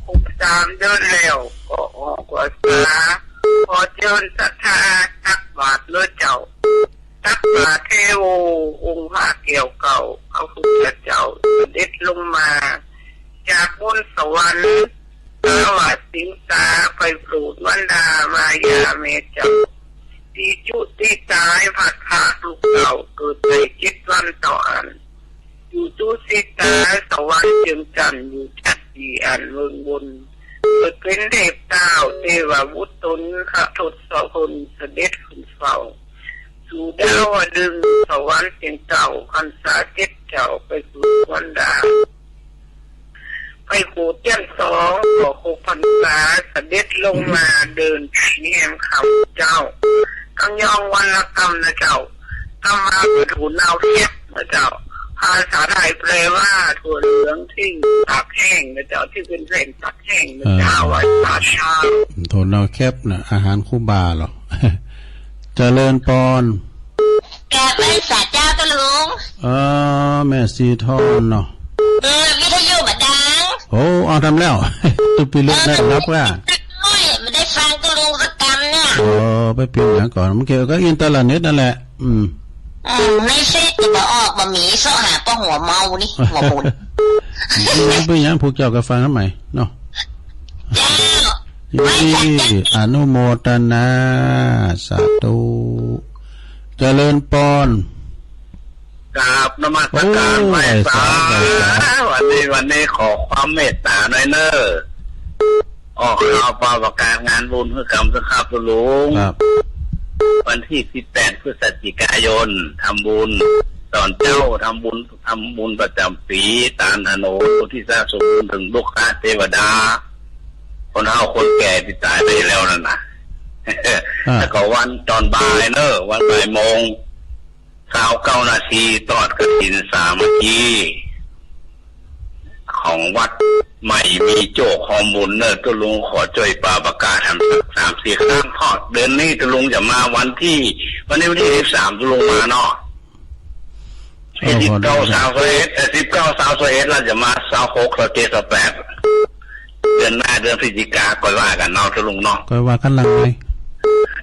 ครบสามเดือนแล้ว ก็ออกพรรษา ขอเจิญศรัทธาตักบาตรเน่อเจ้า ตักบาตรเทโว องค์พระแก้วเก้า พระพุทธเจ้าเสด็จลงมา จากบนสวรรค์ สาวัตสิงสา ไปโปรดมารดามายาแม่เจ้า ตี้จุตี้ต๋าย พลัดพรากลูกเต้า เกิดได้เจ็ดวันต่ออา อั้นอยู่จักดีอั้นเวิงวน เกิดเป๋นเทพเต้าเทวบุตรต๋น พระทศพลเสด็จขึ้นเฝ้า สู่ดาวดึงส์สวรรค์เตียงเก๊า พรรษาเจ็ดเจ้าไปสู่สวรรค์ดาว ไปโผดเตียงสอง ก็ครบพรรษาเสด็จลงมาเดินไถแฮมคำเจ้า กังยองวันละกำนะเจ้า กำมาก็ถั่วเน่าแคบนะเจ้า ภาษาไทยแปลว่าถั่วเหลืองที่ตากแห้งนะเจ้า ที่เป๋นแผ่นตากแห้งนะเจ้า อ่า ไหว้สาเจ้า ถั่วเน่าแคบน่ะ อาหารครูบาเหรอ เจริญปอน กราบไหว้สาเจ้าตุ๊ลุง เออ แม่สีทองเนาะ เออ วิทยุบ่ดัง โอ้ เอาทำแล้ว ตุ๊ปิเลิกได้รับว่า โอ้ย บ่ได้ฟังตุ๊ลุงสักกำเนี่ย เออ ไปเปลี่ยนหยังก่อน เมื่อกี้ก็อินเทอร์เน็ตนั่นแหละ อืม อืม ในเฟซก็บ่ออก บ่มี เซาะหาป้อหัวเมานี่ หัวหมุน บ่เป๋นหยัง พวกเจ้าก็ฟังกันใหม่เนาะ เจ้า ยินดี อนุโมทนา สาธุ เจริญปอน กราบนมัสการ โอ้ ไหว้สา ไหว้สา ไหว้สา วันนี้ วันนี้ขอความเมตตาหน่อยเน่อ ออกข่าวประกาศงานบุญหื้อกำเต๊อะครับตุ๊ลุง ครับ วันตี้สิบแปดพฤศจิกายน ทำบุญ ต๋อนเจ๊าทำบุญ ทำบุญประจ๋ำปี๋ ตานถนน อุทิศส่วนบุญเถิงลูกค้าเตวดา คนเฒ่าคนแก่ตี้ต๋ายไปแล้วนั่นน่ะ อ่า แล้วก็วันต๋อนบ่ายเน่อ วันบ่ายโมง ซาวเก้านาที ตอดกฐินสามัคคี ของวัดใหม่มีโจคย์ฮอมบุญเน่อ ตุ๊ลุงขอจ้วยปาประกาศทำสักสามสี่ครั้ง เพราะเดือนนี้ตุ๊ลุงจะมาวันตี้ วันนี้วันตี้สิบสามตุ๊ลุงมาเนาะ โอ้ สิบเก้า ซาวสิบเอ็ด เอ่อ สิบเก้า ซาวสิบเอ็ด แล้วจะมาซาวหก ซาวเจ็ด ซาวแปด เดือนหน้าเดือนพฤศจิกา ค่อยว่ากั๋นเนาะตุ๊ลุงเนาะ ค่อยว่ากั๋นหลังไมค์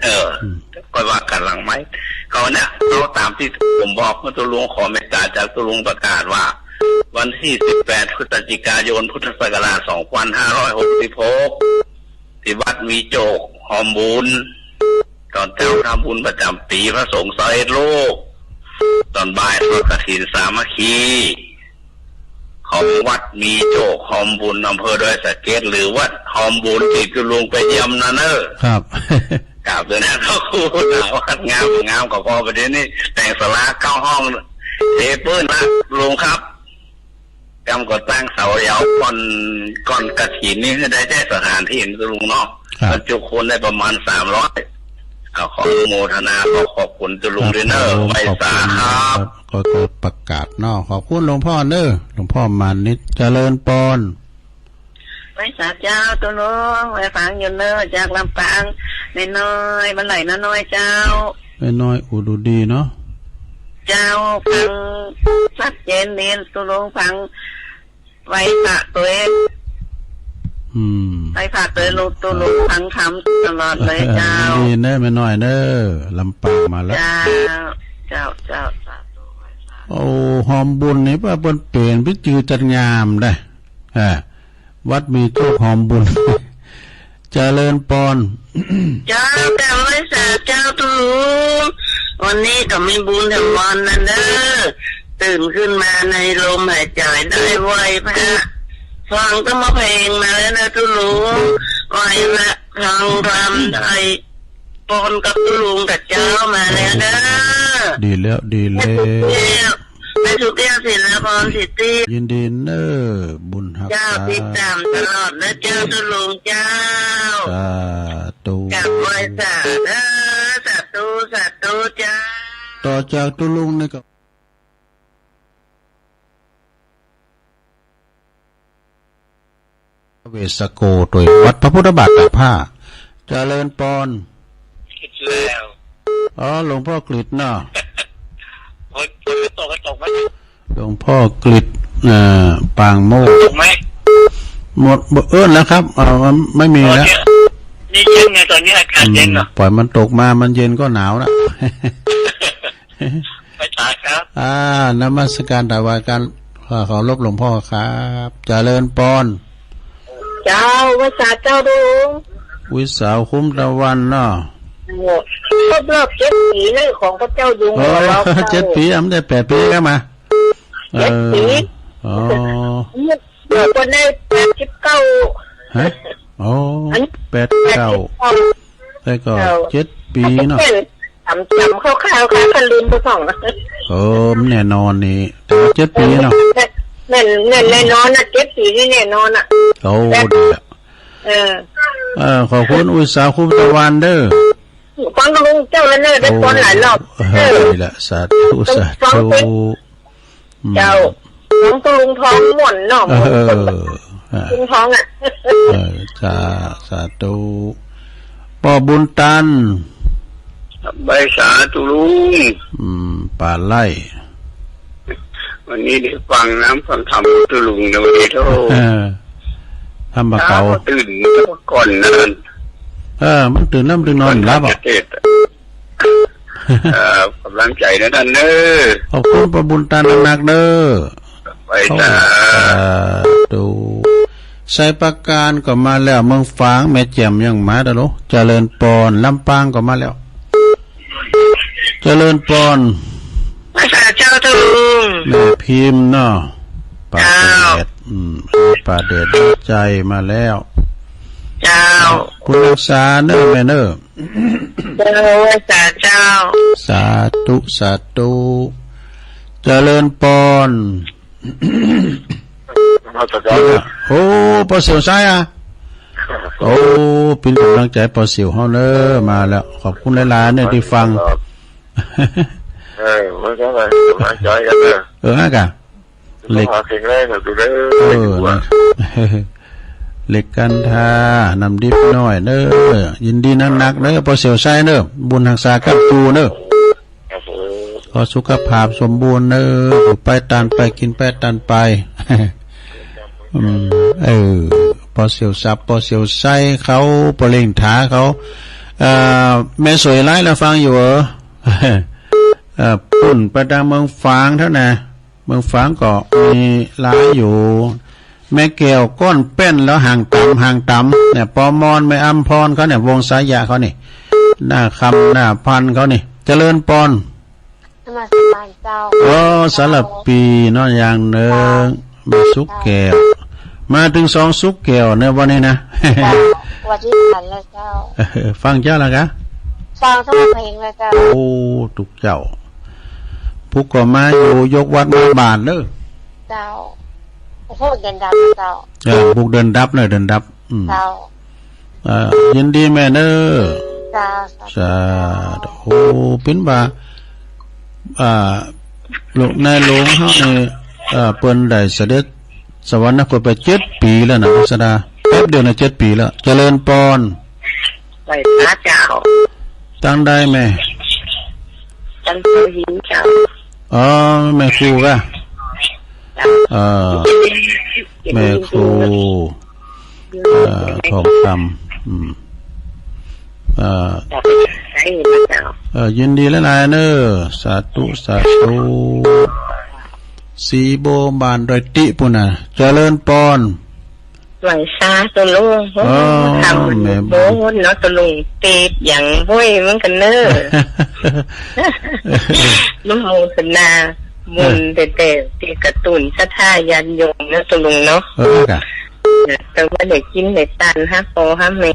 เออ อืม ค่อยว่ากั๋นหลังไมค์ ก็เนี่ย เอาต๋ามตี้ผมบอกเมื่อตุ๊ลุง ขอเมตตาจากตุ๊ลุงประกาศว่า วันตี้สิบแปดพฤศจิกายน พุทธศักราชสองพันห้าร้อยหกสิบหก ตี้วัดมีโจคย์ฮอมบุญ ต๋อนเจ๊าทำบุญประจ๋ำปี๋ พระสงฆ์ซาวเอ็ดรูป ต๋อนบ่ายทอดกฐินสามัคคี ของวัดมีโจคย์ฮอมบุญ อำเภอดอยสะเก็ด หรือวัดฮอมบุญตี้ตุ๊ลุงไปเยี่ยมนั่นเน่อ ครับ กราบเต๊อะนะ พระครู วัดงาม งามก็พอ ประเดี๋ยวนี้แต่งศาลาเก้าห้อง เทพื้นละลุงครับ กำก็ตั้งเสาเดียว ก่อน ก่อนกฐินนี่ได้ใจ๊สถานตี้ตุ๊ลุงเนาะ ครับ บรรจุคนได้ประมาณสามร้อย เอาขออนุโมทนา ขอขอบคุณตุ๊ลุง ครับ ด้วยเน่อ ผม ไหว้สาครับ ขอบคุณครับ ก็ ก็ประกาศเนาะ ขอบคุณหลวงพ่อเน่อ หลวงพ่อมานิตย์ เจริญปอน ไหว้สาเจ้าตุ๊ลุง ไหว้ฟังอยู่เน่อ จากลำปาง แม่น้อย บ้านไหล่น้อยเจ้า แม่น้อยอุดรดีเนาะ เจ้า ฟังชัดเจนดีตุ๊ลุง ฟัง ไหว้พระตวย อืม ไหว้พระตวยลุงตุ๊ลุง ฟังธรรมตลอดเลยเจ้า ดีเน่อแม่น้อยเน่อ ลำปางมาแล้ว เจ้า เจ้า เจ้า สาธุ ไหว้สา โอ้ ฮอมบุญนี่ว่าเปิ้นเป๋นพิธีจัดงานได้ อ่า วัดมีโจคย์ฮอมบุญ เจริญปอน เจ้า กราบไหว้สาเจ้าตุ๊ลุง วันนี้ก็มีบุญแถมวันนั้นเน่อ ตื่นขึ้นมาในลมหายใจได้ไหว้พระ ฟังธรรมเพลงมาแล้วเน่อตุ๊ลุง ไหว้พระฟังธรรมไทย ปอนกับตุ๊ลุงกับเจ้ามาแล้วเน่อ ดีแล้ว ดีแล้ว แม่สุเตี้ย แม่สุเตี้ย ศิลปพร สิทธิ ยินดีเน่อ บุญฮักษา เจ้า ติดต๋ามตลอดเน่อเจ้าตุ๊ลุงเจ้า สาธุ กราบไหว้สาเน่อ สาธุ สาธุเจ้า ต่อจากตุ๊ลุงนี่ก็ เวสโก ตวยวัดพระพุทธบาทตากผ้า เจริญปอน กฤษแล้ว อ๋อ หลวงพ่อกฤษเนาะ ฝน ฝนไม่ตกก็ตกไหม หลวงพ่อกฤษ เอ่อ ปางโมกข์ ตกไหม หมด เอิ้นแล้วครับ เอ่อ ไม่มีแล้ว ตอนเนี้ย นี่เย็นไง ตอนนี้อากาศเย็นเหรอ อืม ปล่อยมันตกมา มันเย็นก็หนาวละ ไปสาครับ อ่า นมัสการถวายการ อ่า เคารพหลวงพ่อครับ เจริญปอน เจ้า ไหว้สาเจ้าตุ๊ลุง วิสาคุ้มตะวันเนาะ ครบรอบเจ็ดปี๋เลยของพระเจ้าอยู่หัวเรา เออ เจ็ดปี๋ อ่ะ มันได้แปดปี๋ก็มา เจ็ดปี๋ เออ อ๋อ เดี๋ยวก็ได้แปดสิบเก้า ฮะ อ๋อ อันนี้ แปดเก้า แปดสิบเก้า แล้วก็ เก้า เจ็ดปี๋เนาะ แม่น จ๋ำๆ คร่าวๆ ค่ะ ก็ลืมไปพ่อง เออ มันแน่นอนนี่ แต่ว่าเจ็ดปี๋เนาะ แม่น แม่น แน่นอนนะ เจ็ดปี๋นี่แน่นอนอะ โอ้ แม่น ดีอะ เออ เออ ขอบคุณอุตสาหะ คุณตะวันเด้อ ฟังลุงเจ้าแล้วเนอะ ได้ฟ้อนหลายรอบ โอ้ เออ เออ ดีละ สาธุ สาธุ ฟังเพลง อืม เจ้า ฟังตุลุงท้องม่วนเนาะ เออ ม่วนคน เออ ตุลุงท้องอะ เออ สา สาธุ ป้อบุญตัน ไหว้สาตุลุง อืม ป่าไร่ วันนี้ได้ฟังน้ำฟังธรรมตุลุงนะ วันนี้โธ่ เออ ธรรมะเก่า เช้าตื่นก่อนนั่น เออ มันตื่นแล้วมันตื่นนอนหลับอะ เออ ก๋ำลังใจ๋นะต้านเน้อ ขอบคุณป้อบุญตันนักๆ เน้อ ไหว้สา สาธุ ชัยปราการก็มาแล้ว เมืองฝาง แม่แจ่มยังมาเด้อลูก เจริญปอน ลำปางก็มาแล้ว เจริญปอน ไหว้สาเจ้าตุลุง แม่พิมพ์เนาะ ป่าแดด เจ้า อืม ป่าแดด ใจมาแล้ว เจ้า คุณรักษาเน้อแม่เน้อ เจ้า ไหว้สาเจ้า สาธุ สาธุ เจริญปอน โอ้ ป้อเสี่ยวไซอะ โอ้ เป๋นก๋ำลังใจ๋ป้อเสี่ยวเฮาเน้อ มาแล้ว ขอบคุณหลายๆ เน้อตี้ฟัง เออ มันก็มา มาจ๋อยกั๋นเน้อ เออ ฮะกะ เหล็ก สุขภาพแข็งแรงนะตูเน้อ เออ นะ เหล็กกันทา น้ำดิบน้อยเน้อ ยินดีนักๆ เน้อ ป้อเสี่ยวไซเน้อ บุญฮักษากั๋นอยู่เน้อ ครับผม ขอสุขภาพสมบูรณ์เน้อ อยู่ไปตานไป กิ๋นไปตานไป อืม เออ ป้อเสี่ยวสับ ป้อเสี่ยวไซเขา ป้อเล็งถาเขา เอ่อ แม่สวยไลฟ์ละฟังอยู่เหรอ เอ่อ ปุ้นไปตางเมืองฝางเต้านะ เมืองฝางก็มีไลฟ์อยู่ แม่แก้วก้อนแป้นแล้ว ห่างต๋ำ ห่างต๋ำ เนี่ย ปอมอน แม่อำพรเขาเนี่ย วงสายะเขานี่ หน้าคำ หน้าพันเขานี่ เจริญปอน นมัสก๋านเจ้า อ๋อ สารภีเนาะ อย่างเนึ่ง เจ้า แม่สุกแก้ว มาเถิงสองสุกแก้วในวันนี้นะ เจ้า วันตี้สามแล้วเจ้า เออ ฟังเจ้าละกะ ฟังทุกเพลงเลยเจ้า โอ้ ตุ๊กเจ้า ปุกก็มาอยู่ ยกวัดมาบาตรเน้อ เจ้า โอ้โห เดินดับเจ้า เออ ปุกเดินดับเน้อ เดินดับ อืม เจ้า เอ่อ ยินดีแม่เน้อ เจ้า สาธุ สาธุ โอ้ เป๋นว่า อ่า ลูกนายหลวงเฮานี่ เอ่อ เปิ้นได้เสด็จสวรรคตไปเจ็ดปี๋แล้วนะ รักษดา แป๊บเดียวนะ เจ็ดปี๋แล้ว เจริญปอน ไหว้สาเจ้า ตางใดแม่ ตางหัวหินเจ้า อ๋อ แม่ครูกะ เจ้า เอ่อ แม่ครู เอ่อ ทองคำ อืม เอ่อ เจ้า เอ่อ ยินดีหลายๆ เน้อ สาธุ สาธุ สีโบบ้านดอยติปุ้นนะ เจริญปอน ไหว้สาตุลุง โอ้ ทำบุญ แม่บุญ โบนเนาะ ตุลุง เตดอย่างบ้วยเหมือนกั๋นเน้อ อนุโมทนาบุญ เออ แต่ แต่ตี้กระตุ้นศรัทธาญาติโยมเนาะ ตุลุงเนาะ เออ กะ แต่ว่าได้กิ๋นได้ตานหาป้อหาแม่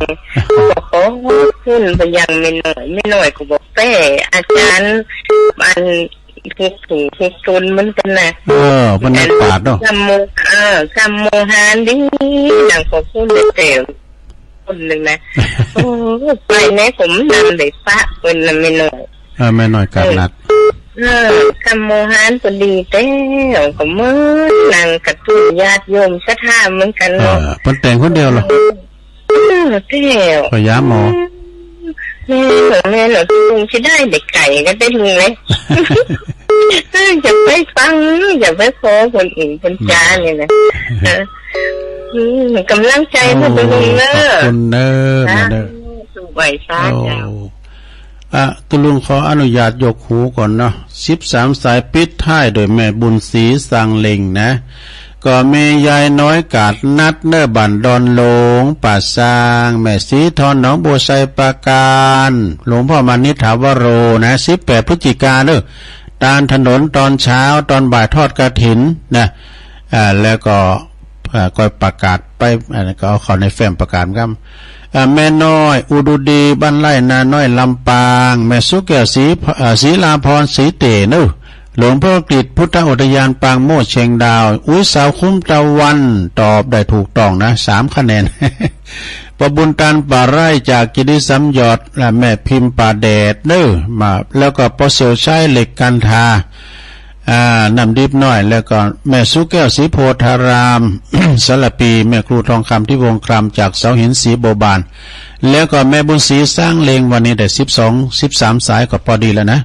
ก็ขอบคุณไปยังแม่น้อย แม่น้อยก็บ่แป๊ อาจ๋ารย์ อัน ทุกข์ถูกข์ทนเหมือนกั๋นนะ เออ เปิ้นนักปราชญ์เนาะ กำโม เออ กำโมหารดี หนังก็พูดได้แต่คนนึ่งนะ โอ้ ไปไหนก็บ่นำได้ปะเปิ้นนะแม่น้อย เออ แม่น้อยกาดนัด เออ กำโมหารก็ดีแต่ก็เหมือนหนังกระตุ้นญาติโยมศรัทธาเหมือนกั๋นเนาะ เออ เปิ้นแต่งคนเดียวเหรอ เออ เออ เจ้า พยาหมอ อืม แม่น แม่น ตุลุงสิได้เด็กไก่ก็ได้ลุงเลย เออ อย่าไปฟัง อย่าไปขอคนอื่นคนจาเนี่ยนะ เออ อืม กำลังใจ๋นะ โอ้ ตุลุงเน้อ ขอบคุณเน้อ แม่เน้อ สาธุ ไหว้สาเจ้า โอ้ อ่ะ ตุลุงขออนุญาตยกหูก่อนเนาะ สิบสามสายปิดท้ายโดยแม่บุญศรี สังเล็งนะ ก็มียายน้อยกาดนัดเน้อ บ้านดอนหลง ป่าซาง แม่ศรีทอน หนองบัว ชัยปราการ หลวงพ่อมานิษฐาวโรนะ สิบแปดพฤศจิกาเน้อ ตานถนนตอนเช้า ตอนบ่ายทอดกฐินนะ อ่า แล้วก็ อ่า ก็ประกาศไป อันนั้นก็เอาเข้าในแฟ้มประกาศครับ อ่า แม่น้อย อุดุดี บ้านไร่นาน้อย ลำปาง แม่สุแก้ว ศรี อ่า ศรีลาภรณ์ ศรีเต๋เนอะ หลวงพ่อกฤษพุทธอุทยาน ปางโมด เชียงดาว อุ๊ย สาวคุ้มตะวัน ตอบได้ถูกต้องนะ สามคะแนน ป้อบุญตัน ป่าไร่ จากกิติสำยอด และแม่พิมพ์ ป่าแดดเนอะ มา แล้วก็ป้อเสี่ยวใช้ เหล็กกันทา อ่า น้ำดิบน้อย แล้วก็แม่สุแก้ว ศรีโพธาราม สารภี แม่ครูทองคำ ที่วงศ์คราม จากเสาหิน ศรีบัวบาน แล้วก็แม่บุญศรี สร้างเลง วันนี้ได้สิบสอง สิบสามสายก็ปอดีแล้วนะ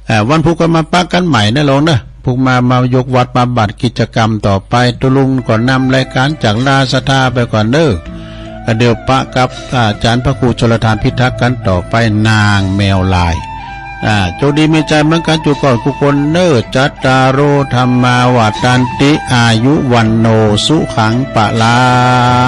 อ่า วันพุธก็มาปะกั๋นใหม่นะโยมเนอะ พุธมา มายกวัดมาบัตรกิจกรรมต่อไป ตุ๊ลุงก็นำรายก๋านจากราชธาไปก่อนเนอะ อ่า เดี๋ยวปะกับ อ่า อาจ๋ารย์พระครูชลธารพิทักษ์กั๋นต่อไป นางแมวลาย อ่า โชคดีมีชัยเหมือนกั๋นกู้ก้อนกู้คนเนอะ จัตตาโร ธัมมา วัฑฒันติ อายุ วัณโณ สุขัง พลัง